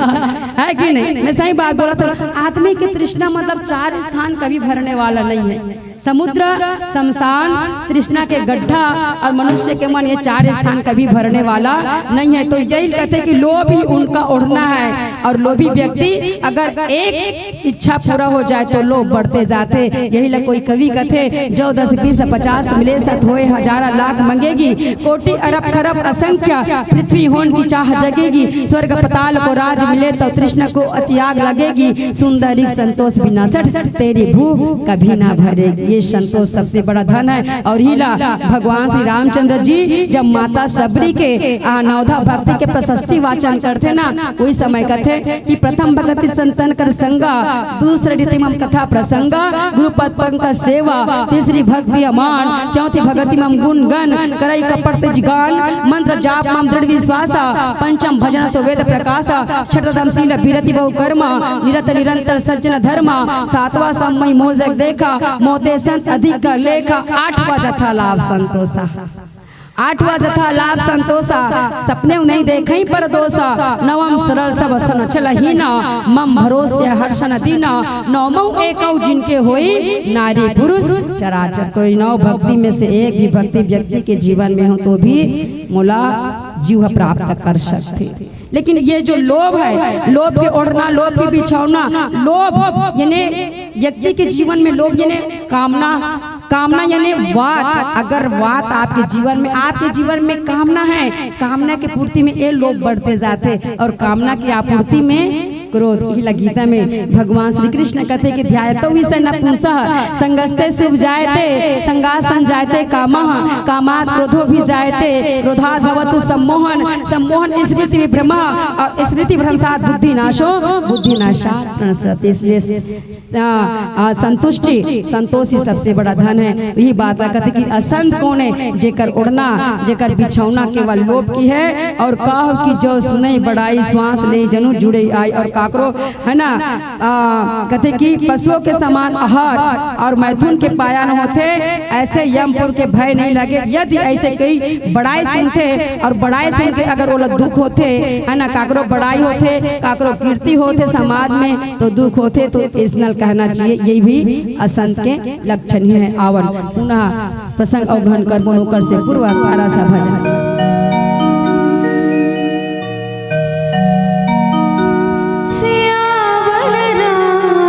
है कि नहीं? मैं सही बात बोलत हूँ। आदमी की तृष्णा मतलब चार स्थान कभी भरने वाला नहीं है। समुद्र, शमशान, तृष्णा के गड्ढा और मनुष्य के मन, ये चार स्थान कभी भरने वाला नहीं है। तो यही कहते कि लोभ ही उनका ओढ़ना है। और लोभी व्यक्ति अगर एक इच्छा पूरा हो जाए तो लोभ बढ़ते जाथे। यही ला कोई कवि कथे, "जो दस बीस पचास मिले सत होए, हजारा लाख मंगेगी, कोटि अरब खरब असंख्य पृथ्वी होन की चाह जगेगी, स्वर्ग पताल को राज मिले तो तृष्णा को अति आग लगेगी, सुंदरी संतोष बिना सठ तेरी भूख कभी ना भरेगी।" ये संतोष सबसे बड़ा धन है। और इही ला भगवान श्री रामचंद्र जी जब माता शबरी के, आ, नवधा भक्ति के प्रशस्ति वाचन करथे ना, वही समय कथे कि प्रथम भगति संतन कर संगा, दूसरी रीति मम कथा प्रसंगा, गुरु पद पंकज सेवा, तीसरी भक्ति अमान, चौथी भगति मम गुण गण, करई कपट तिज गान, मंत्र जाप मम दृढ़ विश्वासा, पंचम भजन सो वेद प्रकाशा, छठम शील बिरति बहु कर्मा, निरत निरंतर सज्जन धर्मा, सातवां सम्मई मोजक देखा, मोते संत अधिक का लेखा, आठवां जथा लाभ संतोषा। आठवां जथा लाभ संतोषा, सपने नहीं देखई परदोषा, नवम सरल सब सन चलहीना, मम भरोसे हर्षन दीना, नवमऊ एकऊ जिनके होई, नारी पुरुष चराचर। कोई नौ भक्ति में से एक भी भक्ति व्यक्ति के जीवन में हो तो भी मोला जीव प्राप्त कर सकथे। लेकिन ये जो लोभ है, लोभ के ओढ़ना, लोभ के बिछौना, लोभ यानी व्यक्ति के जीवन में लोभ यानी कामना, कामना यानी वात। अगर वात आपके जीवन में, आपके जीवन में कामना है, कामना के पूर्ति में ये लोभ बढ़ते जाते और कामना की आपूर्ति में क्रोध। इही ला गीता में भगवान श्री कृष्ण कथे कि ध्यायतो विषय नपुंसः संगस्ते सुभ जायते, संगात संजायते कामः, कामात क्रोधो भी जायते, क्रोधात भवतु सम्मोहन, सम्मोहन स्मृति विभ्रम और स्मृति भ्रंशात बुद्धि नाशो, बुद्धि नाशात प्रणश्यति। इसलिए आ, आ, संतुष्टि, संतोष ही सबसे बड़ा धन है। तो यही बात ला कथे कि असंत कौन है? जेकर ओढ़ना, जेकर बिछौना केवल लोभ की है। और कहो कि जो सुनई बड़ाई, श्वास लेई जनु जुड़ई आई। और काकरो, है ना, आ, कथे कि पशुओं के समान आहार और मैथुन के पायन होथे, ऐसे यमपुर के भय नहीं लगे। यदि ऐसे कोई बड़ाई सुनथे और बड़ाई सुन के अगर ओला दुख होथे, है ना, काकरो बड़ाई होथे, काकरो कीर्ति होथे समाज में, तो दुख होथे। तो इसनल कहना चाहिए, यही भी असंत के लक्षण ही है। आवन पुनः प्रसंग अवघन कर बोलो कर से पूर्व प्यारा सा भजन। सियावर राम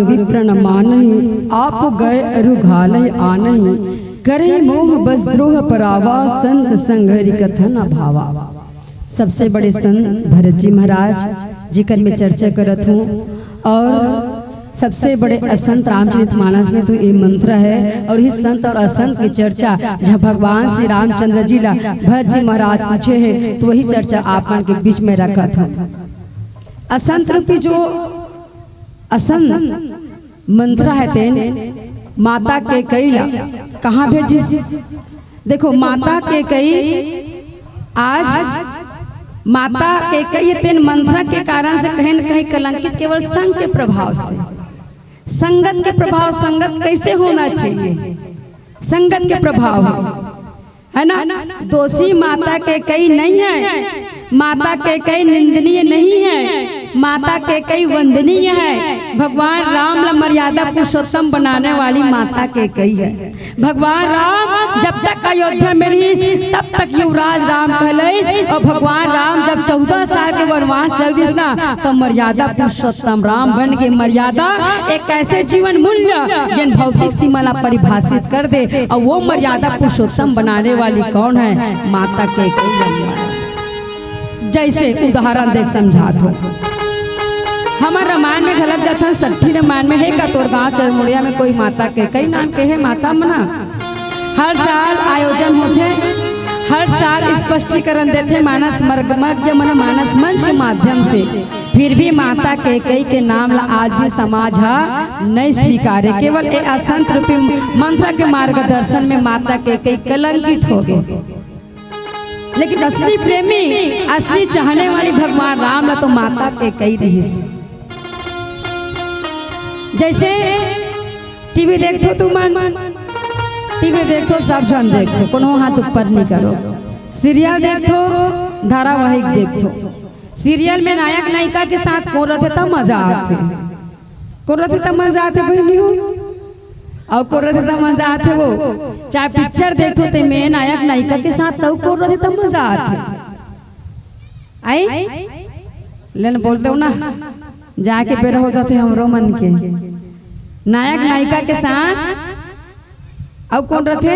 विप्र न मानहि, आप गए अरु घालहि आनहि। करहि मोह बस द्रोह परावा, संत संग हरि कथा न भावा। सबसे बड़े संत भरत जी महाराज, जेकर मैं चर्चा करत हूँ, और सबसे बड़े असंत रामचरित मानस में तो ये मंत्र है, और इस संत और असंत की चर्चा जहाँ भगवान श्री रामचंद्र जी ला भरत जी महाराज पूछे हैं, तो वही चर्चा आप मन के बीच में रखत हूँ। असंत रूपी जो असंत मंत्र है तेन माता कैकई ला कहाँ भेजिस? देखो, माता कैकई आज, माता कैकई तेन मंत्र के कारण से कहीं न कहीं कलंकित, केवल संग के प्रभाव से। संगत के प्रभाव, संगत कैसे होना चाहिए? संगत के प्रभाव है, है ना? दोषी माता कैकई नहीं है, माता कैकई निंदनीय नहीं है, माता कैकई वंदनीय है। भगवान राम ला मर्यादा पुरुषोत्तम बनाने वाली माता कैकई है। भगवान राम जब तक अयोध्या में रहिस, तब तक युवराज राम कहलइस, और भगवान राम जब चौदह साल के वनवास चल दिस ना, तब मर्यादा पुरुषोत्तम राम बन के मर्यादा एक ऐसे जीवन मूल्य जेन भौतिक सीमा ला परिभाषित कर दे, और वो मर्यादा पुरुषोत्तम बनाने वाली कौन है? माता कैकई। जैसे उदाहरण देख समझात हो, हमर रामायण में घलक जाथन, सट्ठी रामायण में हे का तोर गांव चरमुड़िया में कोई माता कैकई नाम के हे माता मना? हर साल आयोजन होथे, हर साल स्पष्टीकरण देथे मानस मर्ग, मर्ग मन मानस मंच के माध्यम से। फिर भी माता कैकई के नाम ला आज भी समाज हा नहीं स्वीकारे। केवल ए असंत रूपी मंत्र के मार्गदर्शन में माता कैकई कलंकित हो गए। लेकिन असली प्रेमी, असली चाहने वाली भगवान राम ला तो माता कैकई रहिस। जैसे टीवी देखथो तुमन, टीवी देखथो, सब झन देखथो, कोनो हाथ ऊपर नहीं करो। सीरियल देखथो, धारावाहिक देखथो, सीरियल में नायक नायिका के साथ कोन रथे त मजा आथे, कोन रथे त मजा आथे बहिनी हो, अउ कोन रथे त मजा आथे वो। चाहे पिक्चर देखथो ते में नायक नायिका के साथ तउ कोन रथे त मजा आथे। आई लेन बोलते हो ना, जाके बेरा हो जाथे हमरो मन के। नायक नायिका के साथ अउ कोन रथे?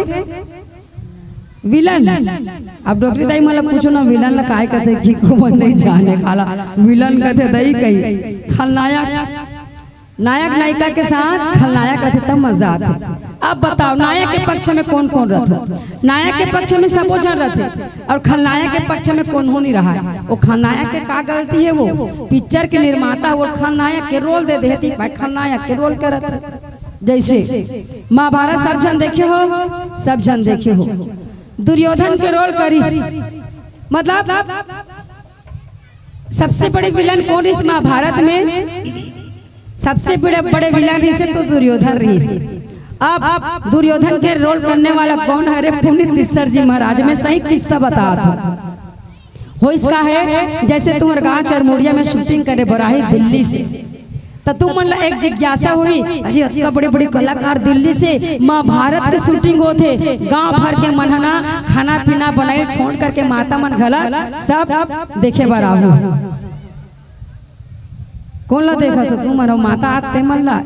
विलन। अब डोकरी दाई मन ला पूछो ना, विलन ला काय कथे, कि को मन नहीं जाने काला विलन कथे दई कही। खलनायक, नायक नायिका के साथ खलनायक रथे तब मजा आथे। अब बताओ, नायक के पक्ष में कौन कौन रथे? नायक के पक्ष में सबो झन रथे, और खलनायक के पक्ष में कोनो नहीं रहा है। वो खलनायक के का गलती है? वो पिक्चर के निर्माता वो खलनायक के रोल दे देती, भाई खलनायक के रोल करत। जैसे महाभारत सब झन देखे हो, सब झन देखे हो, दुर्योधन के रोल करिस, मतलब सबसे बड़े विलन कौन इस महाभारत में? सबसे बड़े, बड़े विलन रहिस तो दुर्योधन रहिस। अब दुर्योधन के रोल करने वाला कौन है? अरे पुनीत तिस्सर जी महाराज, मैं सही किस्सा बतात हूँ। होइस का है, जैसे तुम्हर गांव चरमोड़िया में शूटिंग करे बर आही दिल्ली से, त तुमन ला एक जिज्ञासा होही, अरे अतना बड़े बड़े कलाकार दिल्ली से महाभारत के शूटिंग होथे, गांव भर के मन ह ना खाना पीना बनाई छोड़ करके माता मन घला सब देखे बर आहू। कोन ला देखत हो तुमन? माता आते मन ला।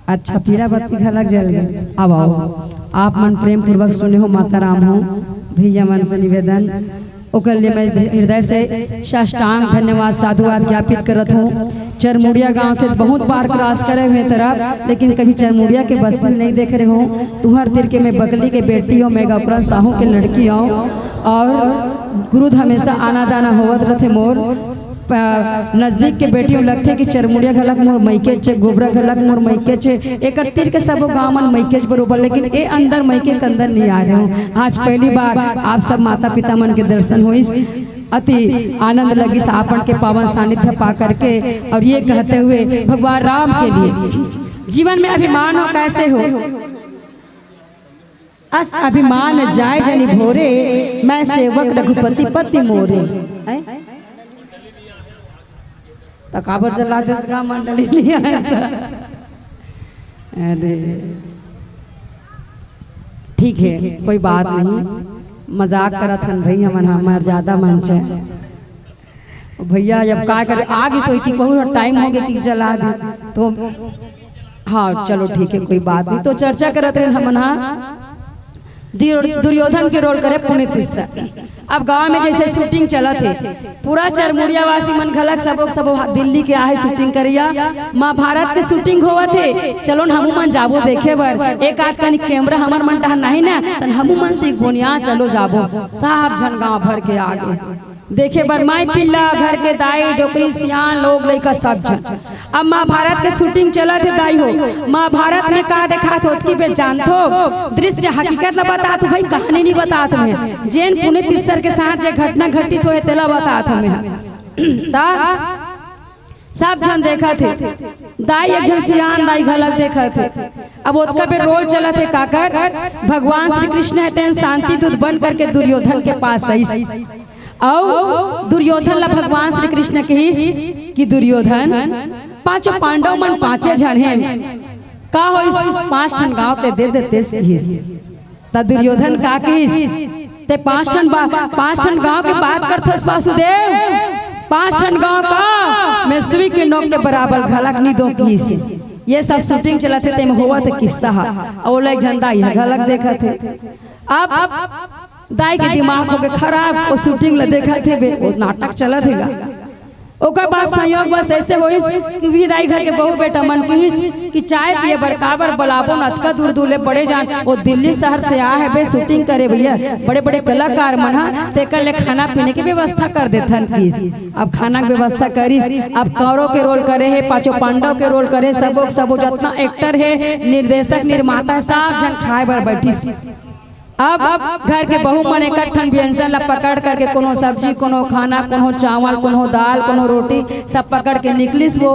अच्छा, पीरा बत्ती घलक जल गए। अब आओ, आप मन प्रेम पूर्वक सुने हो माता राम हो, भैया मन से निवेदन, ओकर लिए मैं हृदय से साष्टांग धन्यवाद साधुवाद ज्ञापित करत हूँ। चरमुड़िया गांव से बहुत बार क्रॉस करे हुए तरफ, लेकिन कभी चरमुड़िया के बस्ती नहीं देख रहे हो। तुहर तीर के मैं बकली के बेटी हूँ, मैं गौकरन साहू के लड़की हूँ, और क्रुद्ध हमेशा आना जाना होवत रथे मोर। प-, नजदीक के बेटी हूँ, लगथे कि चरमुड़िया घलक मोर मइकेच हे, गोबरा घलक मोर मइकेच हे, एकर तीर के सबो गांव मन मइकेच बरोबर, लेकिन ए अंदर मइके के अंदर नहीं आ रहे हूँ। आज पहली बार आप सब माता पिता मन के दर्शन होइस, अति आनंद लगिस आपन के पावन सानिध्य पा करके। और ये कहते हुए भगवान राम के लिए, जीवन में अभिमान हो कैसे हो, अस अभिमान जाय जनि भोरे, मैं सेवक रघुपति पति मोरे। हैं? त काबर जला देस गा मंडली नहीं आय त। अरे ठीक है, कोई बात नहीं, मजाक करत हन भाई, हमन ह मर्यादा मंच हे। भैया अब का करे, आगे सोई कि बहुत टाइम हो गया कि जला दे तो हाँ, चलो ठीक है, कोई बात नहीं। तो चर्चा करत रहे हमन हा दुर-, दुर्योधन के रोल करे पुनीत तिस्सर। अब गांव में जैसे शूटिंग चलत हे, पूरा चरमुड़िया वासी मन घलक सबो सबो हा-, दिल्ली के आहे शूटिंग करिया। महाभारत के शूटिंग होवत हे, चलो न हमू मन जाबो देखे बर। एक आध कनी कैमरा हमर मन डहन नहीं ना, तन हमू मन दिख बोनिया, चलो जाबो। साहब झन गांव भर के आगे देखे बर माई पिल्ला, घर के दाई, डोकरी, सियान, लोग, लइका, सब झन। अब महाभारत के शूटिंग चलत हे दाई हो, महाभारत में का देखात होत कि बे जानथो, दृश्य हकीकत ला बतात हो भाई, कहानी नहीं बतात हो। मैं जेन पुनीत तिस्सर के साथ जे घटना घटित होए तेला बतात हो मैं। ता सब झन देखत हे, दाई एक झन सियान दाई घलक देखत हे। अब ओतका बेर रोल चलत हे काकर, भगवान श्री कृष्ण हे तेन शांति दूत बन करके दुर्योधन के पास आइस। अउ दुर्योधन ला भगवान श्री कृष्ण कहिस कि दुर्योधन, पांचों पांडव मन पांचे झन हे, का होइस, पांच ठन गांव ते दे देतेस कहिस। त दुर्योधन का कहिस, ते पांच ठन बा-, पांच ठन गांव के बात करथस वासुदेव, पांच ठन गांव का मैं सुई के नोक के बराबर घलक नी दो कहिस। ये सब शूटिंग चलत हे, तेम होवत हे किस्सा हा। अउ ओला एक झन दाई घलक देखत हे। अब दाई के दिमाग हो गे खराब, वो शूटिंग ला देखत हे बे, वो नाटक चलत हे गा। ओकर बाद संयोग बस ऐसे होइस कि उही दाई घर के बहू बेटा मन कहिस कि चाय पिए बर काबर बलाबो न, अतका दूर दूर ले बड़े जान, वो दिल्ली शहर से आए हे बे शूटिंग करे भैया, बड़े बड़े कलाकार मन हा, तेकर ले खाना पीने के व्यवस्था कर देथन कहिस। अब खाना के व्यवस्था करिस। अब कौरव के रोल करे हे, पांचों पांडव के रोल करे, सबो सबो जतना एक्टर हे, निर्देशक निर्माता हे, सब झन खाए बर बैठिस। अब घर के बहू मन एक ठन व्यंजन ला पकड़ करके कोनो सब्जी, कोनो खाना, कोनो चावल, कोनो दाल, कोनो रोटी, सब पकड़ के निकलिस वो।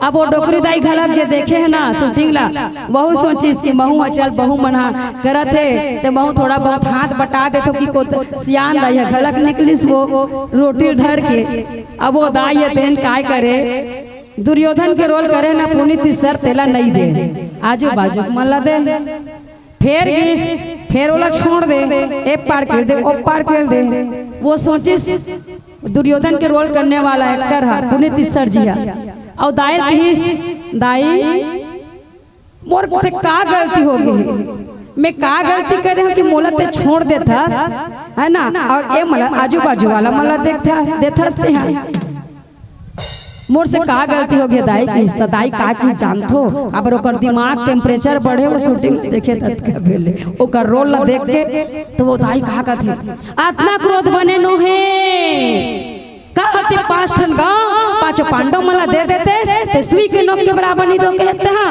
अब वो डोकरी दाई घलक जे देखे हे ना शूटिंग ला, वहू सोचिस कि महू ह चल बहू मन हा करत हे, ते महू थोड़ा बहुत हाथ बटा देथो कि को सियान दाई ह घलक निकलिस वो रोटी धर के। अब वो दाई ह तेन काय करे, दुर्योधन के रोल करे ना पुनीत तिस्सर, तेला नइ दे, आजू बाजू के मन ला दे। फेर गिस, फेर ओला छोड़ दे, ए पार कर दे, ओ पार कर दे। वो सोचिस दुर्योधन के रोल करने वाला एक्टर हा पुनीत तिस्सर जी हा, अउ दाई कहिस, दाई मोर से का गलती हो गे? मैं का गलती करे हूँ कि मोला ते छोड़ देथस, है ना? अउ ए मोला आजू बाजू वाला मोला देखथा, देथस ते हा। मोर से का गलती हो गे दाई कहिस, त दाई का कहिस जानथो, काबर ओकर दिमाग टेम्परेचर बढ़े, वो शूटिंग देखे ततका बेले, ओकर रोल ला देख के, तो वो दाई का कथे, अतना क्रोध बने नो हे, का होते पांच ठन गांव, पांचों पांडव मन ला दे देतेस, ते सुई के नोक के बराबर नी दो कहे ते हा।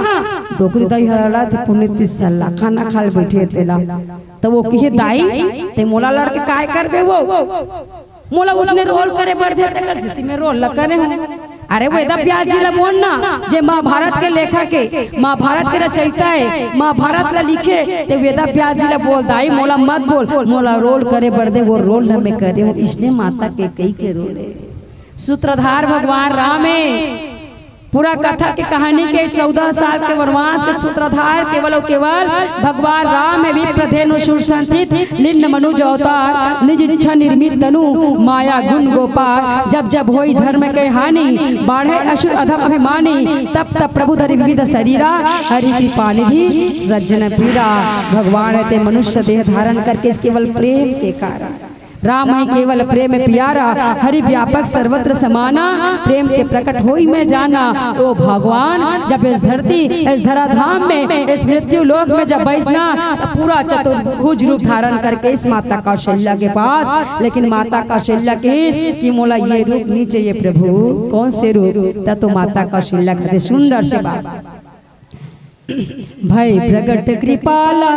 डोकरी दाई ह लड़त हे पुनीत तिस्सर ला, खाना खा ले बैठे हे तेला। त वो कहे, दाई, ते मोला लड़ के काय करबे वो? मोला उसने रोल करे बर दे, तेकर सेती मैं रोल ला करे हूँ। अरे वेदा व्यास जी ला बोल ना, जे महाभारत के लेखक हे, महाभारत के रचयिता हे, महाभारत ला लिखे, ते वेदा व्यास जी ला बोल, दाई मोला मत बोल, मोला रोल करे बर दे, वो रोल ला मैं करे हूँ। इसने माता कैकेयी के रोल हे। सूत्रधार भगवान राम हे। पूरा कथा के कहानी के चौदह साल के वनवास के सूत्रधार केवल अउ केवल भगवान राम हे। विप्र धेनु सुर संस्थित लिन्न मनुज अवतार, निज इच्छा निर्मित तनु माया गुण गोपार। जब जब होई धर्म के हानि, बाढ़े असुर अधम अभिमानी। तब तब प्रभु धरि विविध शरीरा, हरि कृपा निधि सज्जन पीरा। भगवान हे ते मनुष्य देह धारण करके इस केवल प्रेम के कारण। राम ही केवल प्रेम प्यारा, हरि व्यापक सर्वत्र समाना, प्रेम ते प्रकट होई मैं जाना। ओ भगवान, जब इस धरती, इस धराधाम में, इस मृत्यु लोक में जब बइसना, तब पूरा चतुर्भुज रूप धारण करके इस माता कौशल्या के पास, लेकिन माता कौशल्या कहिस कि मोला ये रूप नी चाहिए प्रभु। कौन से रूप? तब तो माता कौशल्या कहते सुंदर से बात। भई प्रगट कृपाला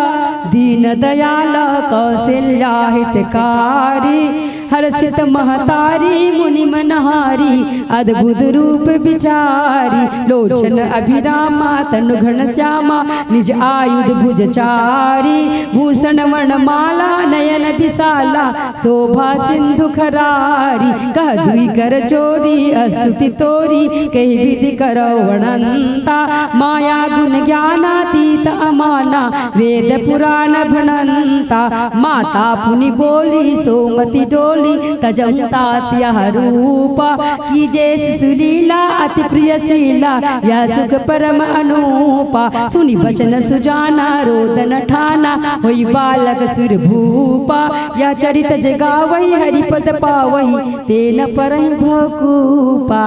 दीन दयाला कौशल्या हितकारी। हर्षित महतारी मुनि मनहारी अद्भुत रूप बिचारी। लोचन अभिरामा तनु घन श्यामा निज आयुध भुज चारी। भूषण वर्ण माला नयन विशाला शोभा सिंधु खरारी। कह दुई कर जोड़ी अस्तुति तोरी कहि विधि करौ वणंता। माया गुण ज्ञानातीत अमाना वेद पुराण भणंता। माता पुनि बोली सोमति डोली तजहु तात यह रूपा। कीजे शिशु लीला अति प्रिय शीला यह सुख परम अनूपा। रूपा, सुनि बचन सुजाना रोदन ठाना, होई बालक सुर भूपा। यह चरित जे गावही हरि पद पावही, ते न परही भव कूपा।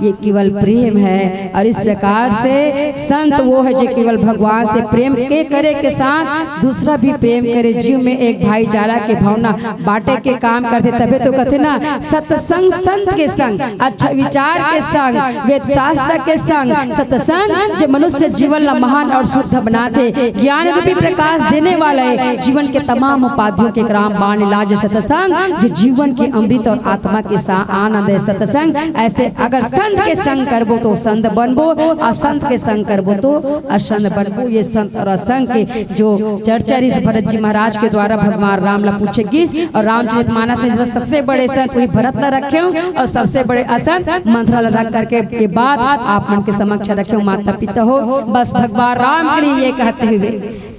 ये केवल प्रेम है। और इस प्रकार से संत वो है जो केवल भगवान से प्रेम के करे के साथ दूसरा भी प्रेम करे। जीव में एक भाईचारा के भावना बांटे के काम करथे, तभे तो कथे ना, सत्संग संत के संग, अच्छा विचार के संग, वेद शास्त्र के संग, सत्संग जे मनुष्य जीवन ला महान और शुद्ध बनाथे, ज्ञान रूपी प्रकाश देने वाला है, जीवन के तमाम उपाधियों के ग्राम बाण इलाज सत्संग, जो जीवन के अमृत और आत्मा के सा-, आनंद है सत्संग। ऐसे अगर संत के संग करबो तो संत बनबो, असंत के संग करबो तो असंत बनबो। ये संत और असंत के जो चर्चा रहिस भरत जी महाराज के द्वारा भगवान राम ला पूछे गिस, और रामचरित मानस में जैसे सबसे बड़े संत वही भरत ला रखे हो और सबसे बड़े असंत मंथरा ला रख करके ये बात आप मन के समक्ष रखे हो, माता पिता हो। बस भगवान राम के लिए ये कहते हुए,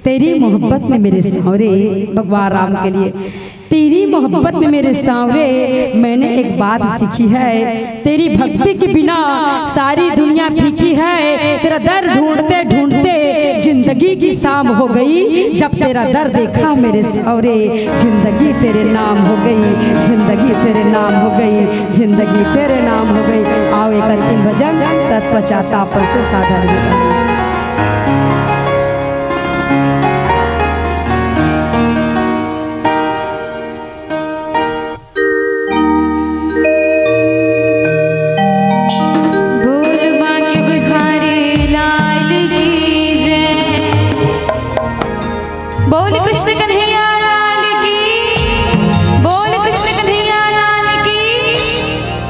तेरी मोहब्बत में मेरे सांवरे, भगवान राम के लिए, तेरी मोहब्बत में मेरे सांवरे, मैंने एक बात सीखी है, तेरी भक्ति के बिना सारी दुनिया फीकी है। तेरा दर ढूंढते ढूंढते जिंदगी की शाम हो गई, जब तेरा दर देखा मेरे सांवरे, जिंदगी तेरे नाम हो गई, जिंदगी तेरे नाम हो गई, जिंदगी तेरे नाम हो गई। आओ एक अंतिम भजन तत्पश्चाताप से साधन। बोल बांके बिहारी लाल की जय। बोल कृष्ण कन्हैया लाल की। बोल कृष्ण कन्हैया लाल की।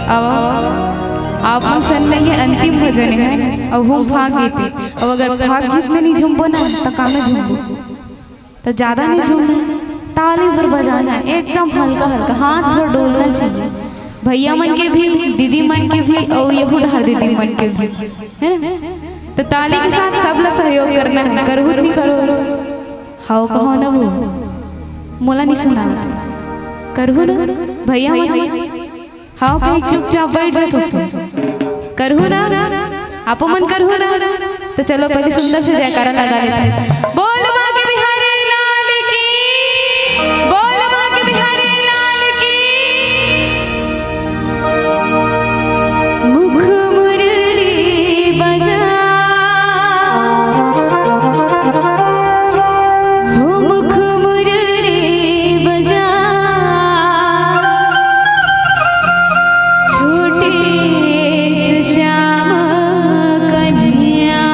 अब आप मन सन में ये अंतिम भजन है, अब हम फाग देती। अब अगर फाग गीत में नहीं झूमबो ना, तो का में झूमबो? तो ज्यादा नहीं झूमना है, ताली भर बजाना है, एकदम हल्का हल्का हाथ भर डोलना चाहिए। भैया मन के भी, दीदी मन के भी, और यहू डहार दीदी मन के भी, है ना? तो ताली के साथ सब ला सहयोग करना है। करहू नहीं करो, हाव कहो ना वो, मोला नहीं सुना। करहू ना भैया मन? हाव कही चुपचाप बैठ जात हो। करहू ना, आप मन करहू ना। तो चलो पहले सुंदर से जयकारा लगा लेते हैं। बोल बांके बिहारी लाल की, बोल बांके बिहारी लाल की। मुख मुरली बजा, हो मुख मुरली बजा, छोटे से श्याम कन्हैया।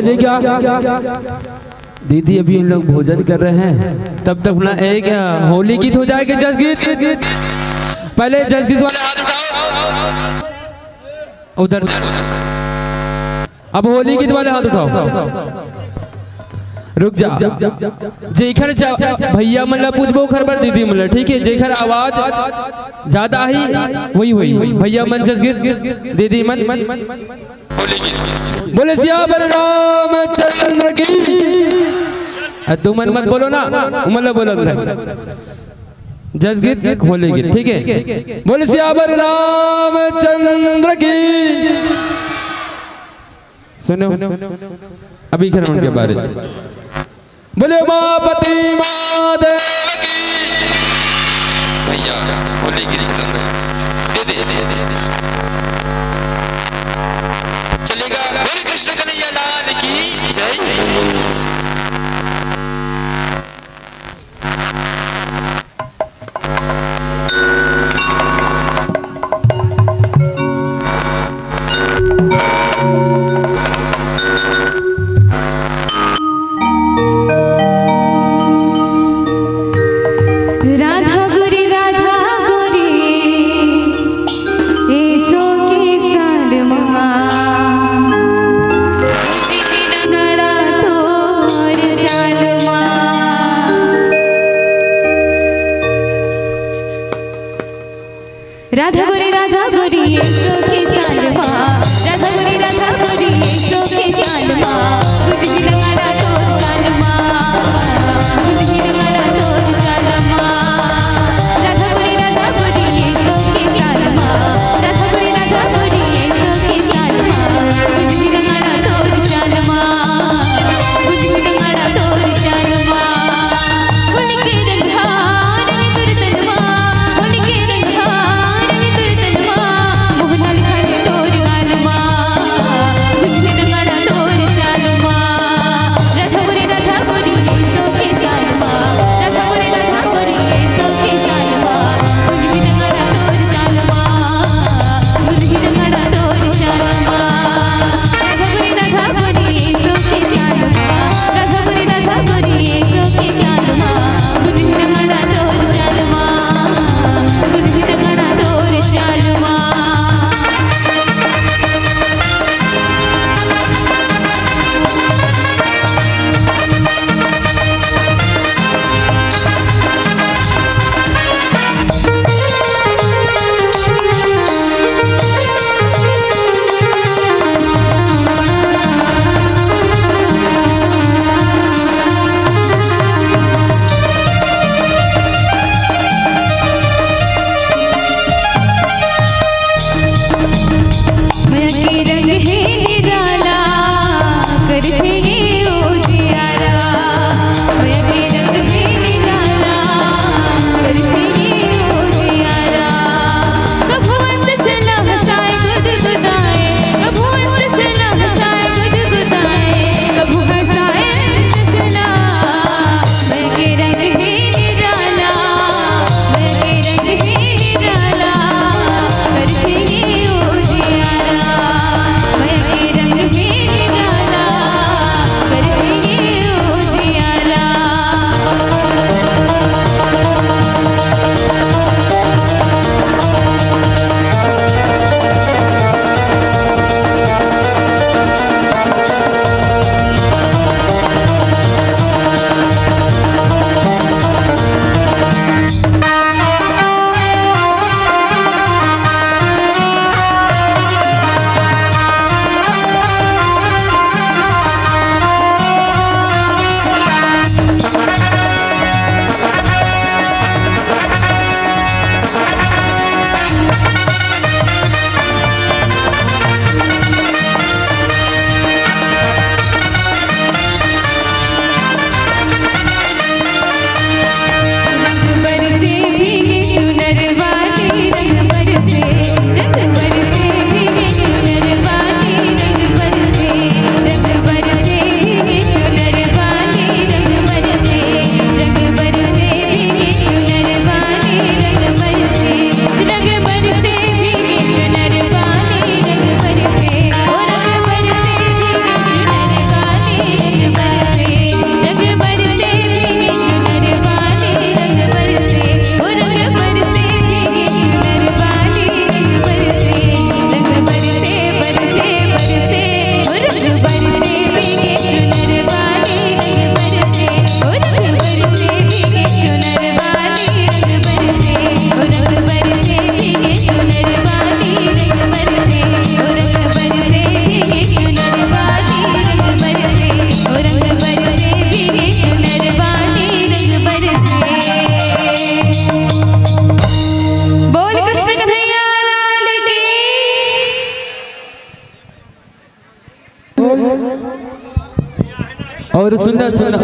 ये क्या? दीदी, अभी हम लोग भोजन कर रहे हैं, तब तक ना एक, अ, होली गीत हो जाएगा, जस गीत। पहले जस गीत वाले हाथ उठाओ, उधर। अब होली गीत वाले हाथ उठाओ। रुक जा, जेखर जा-, भैया मन ला पूछबो, ओखर बर दीदी मन ला, ठीक है? जेखर आवाज ज्यादा ही, वही, वही। भैया मन जस गीत, दीदी मन। बोले सियावर रामचंद्र की। अ, तुमन मत बोलो ना, उमन ला बोलो ना। जस गीत, होली गीत, ठीक है? बोले सियावर रामचंद्र की। सुनो, अभी खरमन के बारे। बोले उमापति महादेव की। भैया, होली गीत चलेगा। दे दे, दे दे, दे दे। चलेगा। बोले कृष्ण कन्हैया लाल की जय। राधा गोरी, राधा गोरी, एसो के साल मा। नड़ा तो और सुनना, सुनना।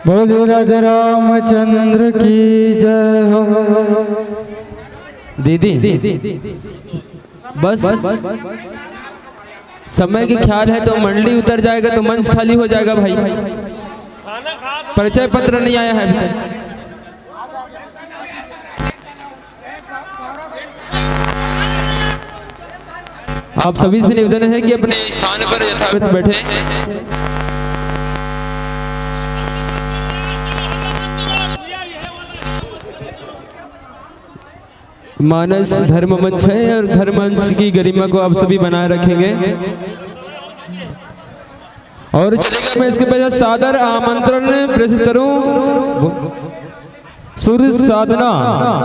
बोलिए राजा रामचंद्र की जय हो। दीदी, बस समय के ख्याल है तो मंडली उतर जाएगा तो मंच खाली हो जाएगा भाई। परिचय पत्र नहीं आया है अभी तक। आप सभी से निवेदन है कि अपने स्थान पर यथावत बैठे। मानस धर्म मंच है और धर्म मंच की गरिमा को आप सभी बनाए रखेंगे। और चलेगा, मैं इसके पहले सादर आमंत्रण प्रेषित करूं। सुर साधना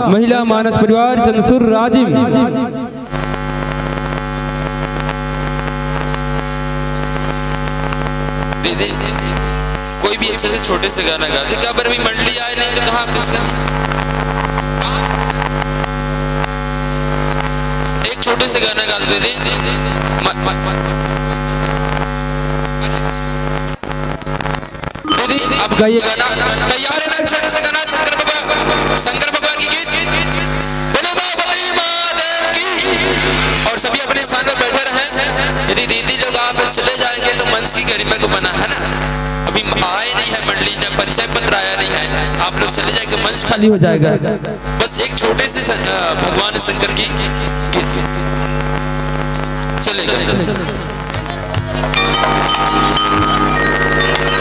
महिला मानस परिवार चंदसुर राजिम। दीदी, कोई भी अच्छे से छोटे से गाना गा दे। क्या, पर अभी मंडली आए नहीं तो कहाँ, किस गाने? एक छोटे से गाना गा दे दीदी। म-, म-, म-, दीदी, आप गाइए गाना। तैयार है ना? छोटे से गाना शंकर भगवान, शंकर भगवान की गीत। बोलो पार्वती महादेव की। और सभी अपने स्थान पर बैठे रहें। यदि दीदी लोग आप चले जाएंगे तो मंच की गरिमा को बना, है ना? अभी आए नहीं है मंडली, ना परिचय पत्र आया नहीं है, आप लोग चले जाएंगे, मंच खाली हो जाएगा। बस एक छोटे से स-, अ, भगवान शंकर की गीत चलेगा।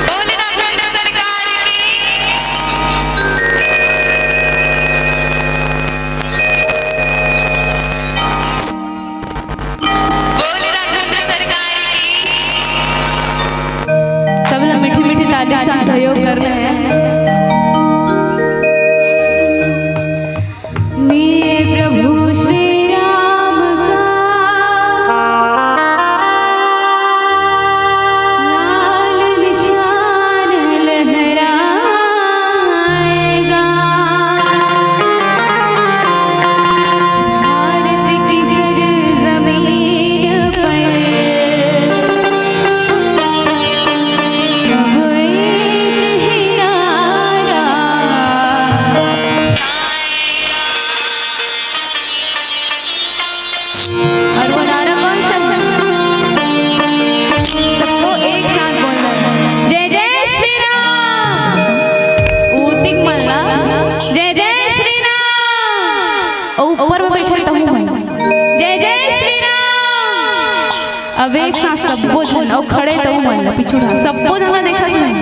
बोले राघवेंद्र सरकार की। बोले राघवेंद्र सरकार की। सब लोग मीठी मीठी ताली से सहयोग करना है। ने प्रभु श्री राम का लाल निशान लहराएगा। भारत की सरजमीन पर अब एक ही नारा छाएगा। और वो नारा कौन सा है? सबको एक साथ बोलना है, जय जय श्री राम। ऊतिक मन ला, जय जय श्री राम। और ऊपर में बैठल तहूँ है, जय जय श्री राम। अब एक साथ सबो झन, और खड़े तहूँ मन ला, पीछू ढाल, सबो झन ला देखत नहीं।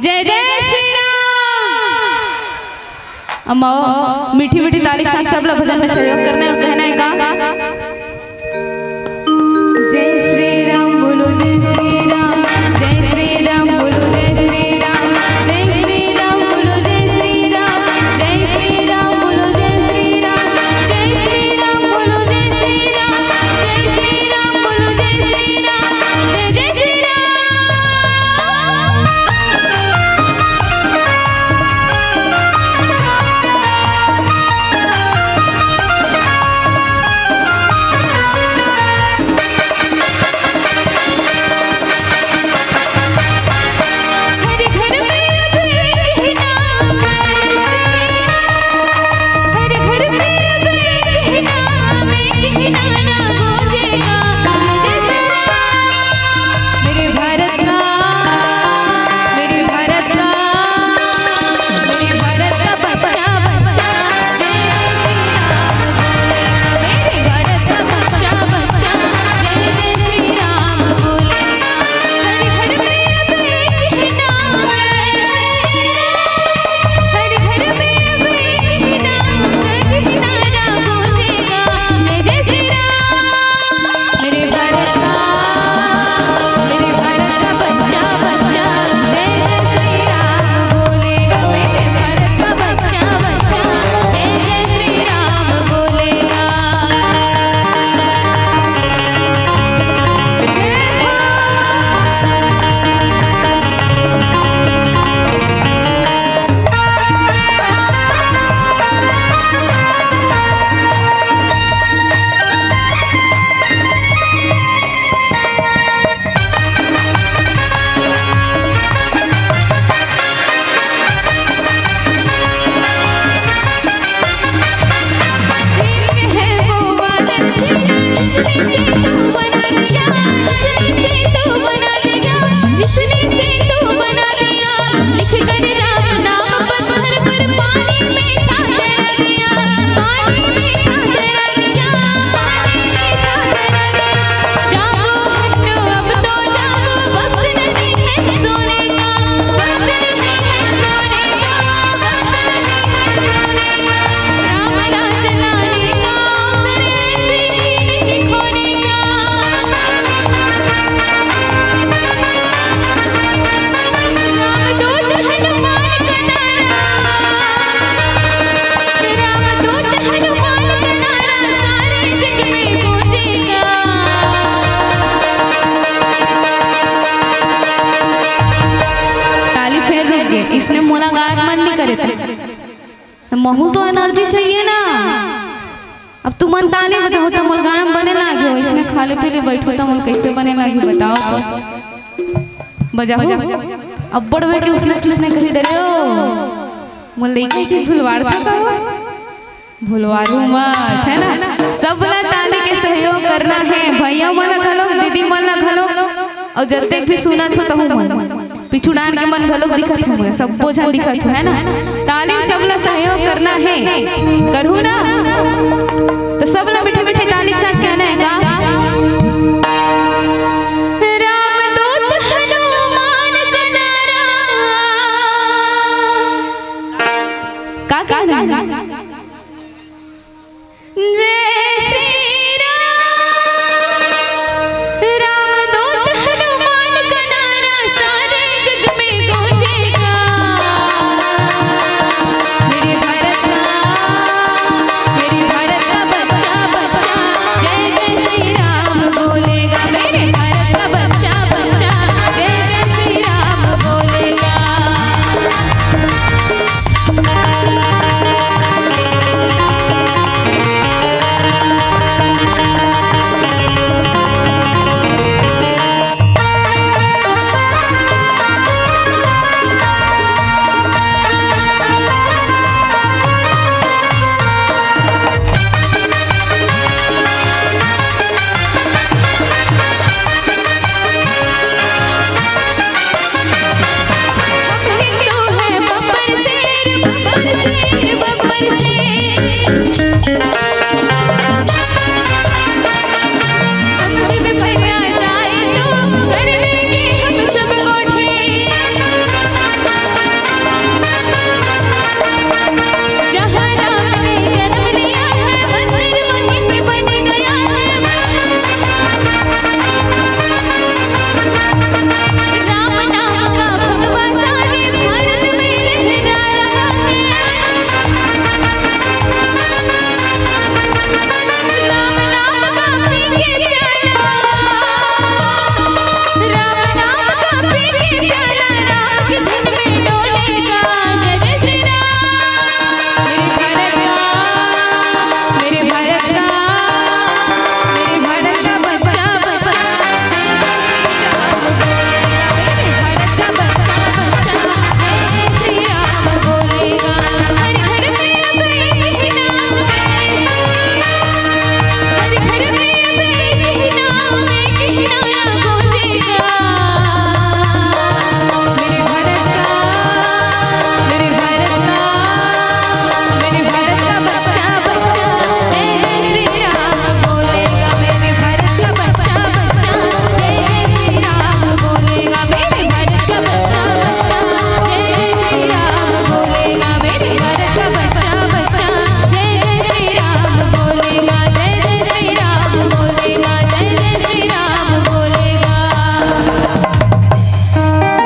जय जय श्री राम। अम्मा, मीठी मीठी ताली के साथ सब लोग भजन में सहयोग करना है और कहना है का? जय श्री राम बोलो, जय श्री राम, जय श्री राम बोलो, जय श्री राम, जय श्री राम बोलो, जय श्री राम, जय श्री राम बोलो, जय श्री राम, जय श्री राम बोलो, जय श्री राम, जय श्री राम बोलो, जय श्री राम, जय जय श्री राम। ताली फेर रुक गे। इसने मोला गायक मन नहीं करे थे। महू तो एनर्जी चाहिए ना। अब तुमन ताली बजाहू त मोला गाय म बने लागही हो, इसने खाले पीले बैठो त मोला कैसे बने लागही बताओ तो। बजाहू। अब्बड़ बेर के उसने चुसने कही डरे हो। मोला लइका के भुलवाड़ था का हो? भुलवारू मत, है ना? सब ला ताली के सहयोग करना है, भैया मन ला घलो, दीदी मन ला घलो, अउ जतेक भी सुनत हो तहू मन। पिछुड़ान के मन घलो दिखत हो, सब्बो झन दिखत हो, है ना? ताली म सबला सहयोग करना है, करहू ना? तो सबला मीठे मीठे ताली के साथ कहना है का? रामदूत हनुमान कनारा। का कहना है? जय श्री राम। रामदूत हनुमान कनारा सारे जग में गूंजेगा। मेरे भारत का, मेरे भारत का बच्चा, बच्चा, जय जय श्री राम बोलेगा। मेरे भारत का बच्चा, बच्चा, जय जय श्री राम बोलेगा।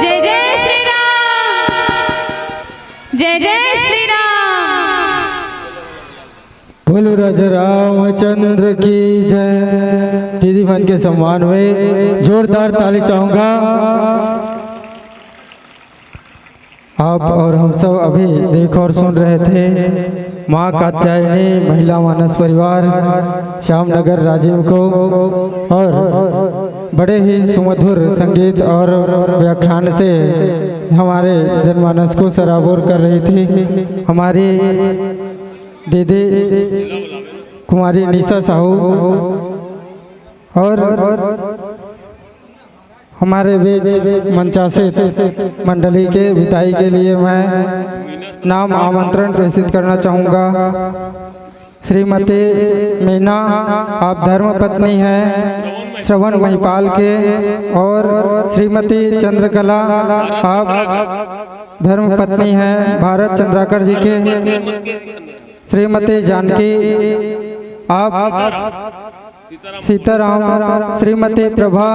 जय जय श्री राम। जय जय श्री राम। बोलो राजा रामचंद्र की जय। दीदी मन के सम्मान में जोरदार ताली चाहूंगा। आप और हम सब अभी देख और सुन रहे थे माँ कात्यायनी महिला मानस परिवार श्याम नगर राजिम को, और बड़े ही सुमधुर संगीत और व्याख्यान से हमारे जनमानस को सराबोर कर रही थी हमारी दीदी कुमारी निशा साहू। और हमारे बीच मंचासीन मंडली के विदाई के लिए मैं नाम आमंत्रण प्रेषित करना चाहूँगा। श्रीमती मीना, आप धर्म पत्नी हैं श्रवण महिपाल के, और श्रीमती चंद्रकला, आप धर्म पत्नी हैं भारत चंद्राकर जी के। श्रीमती जानकी, आप सीताराम, श्रीमती प्रभा,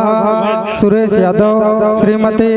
सुरेश यादव, श्रीमती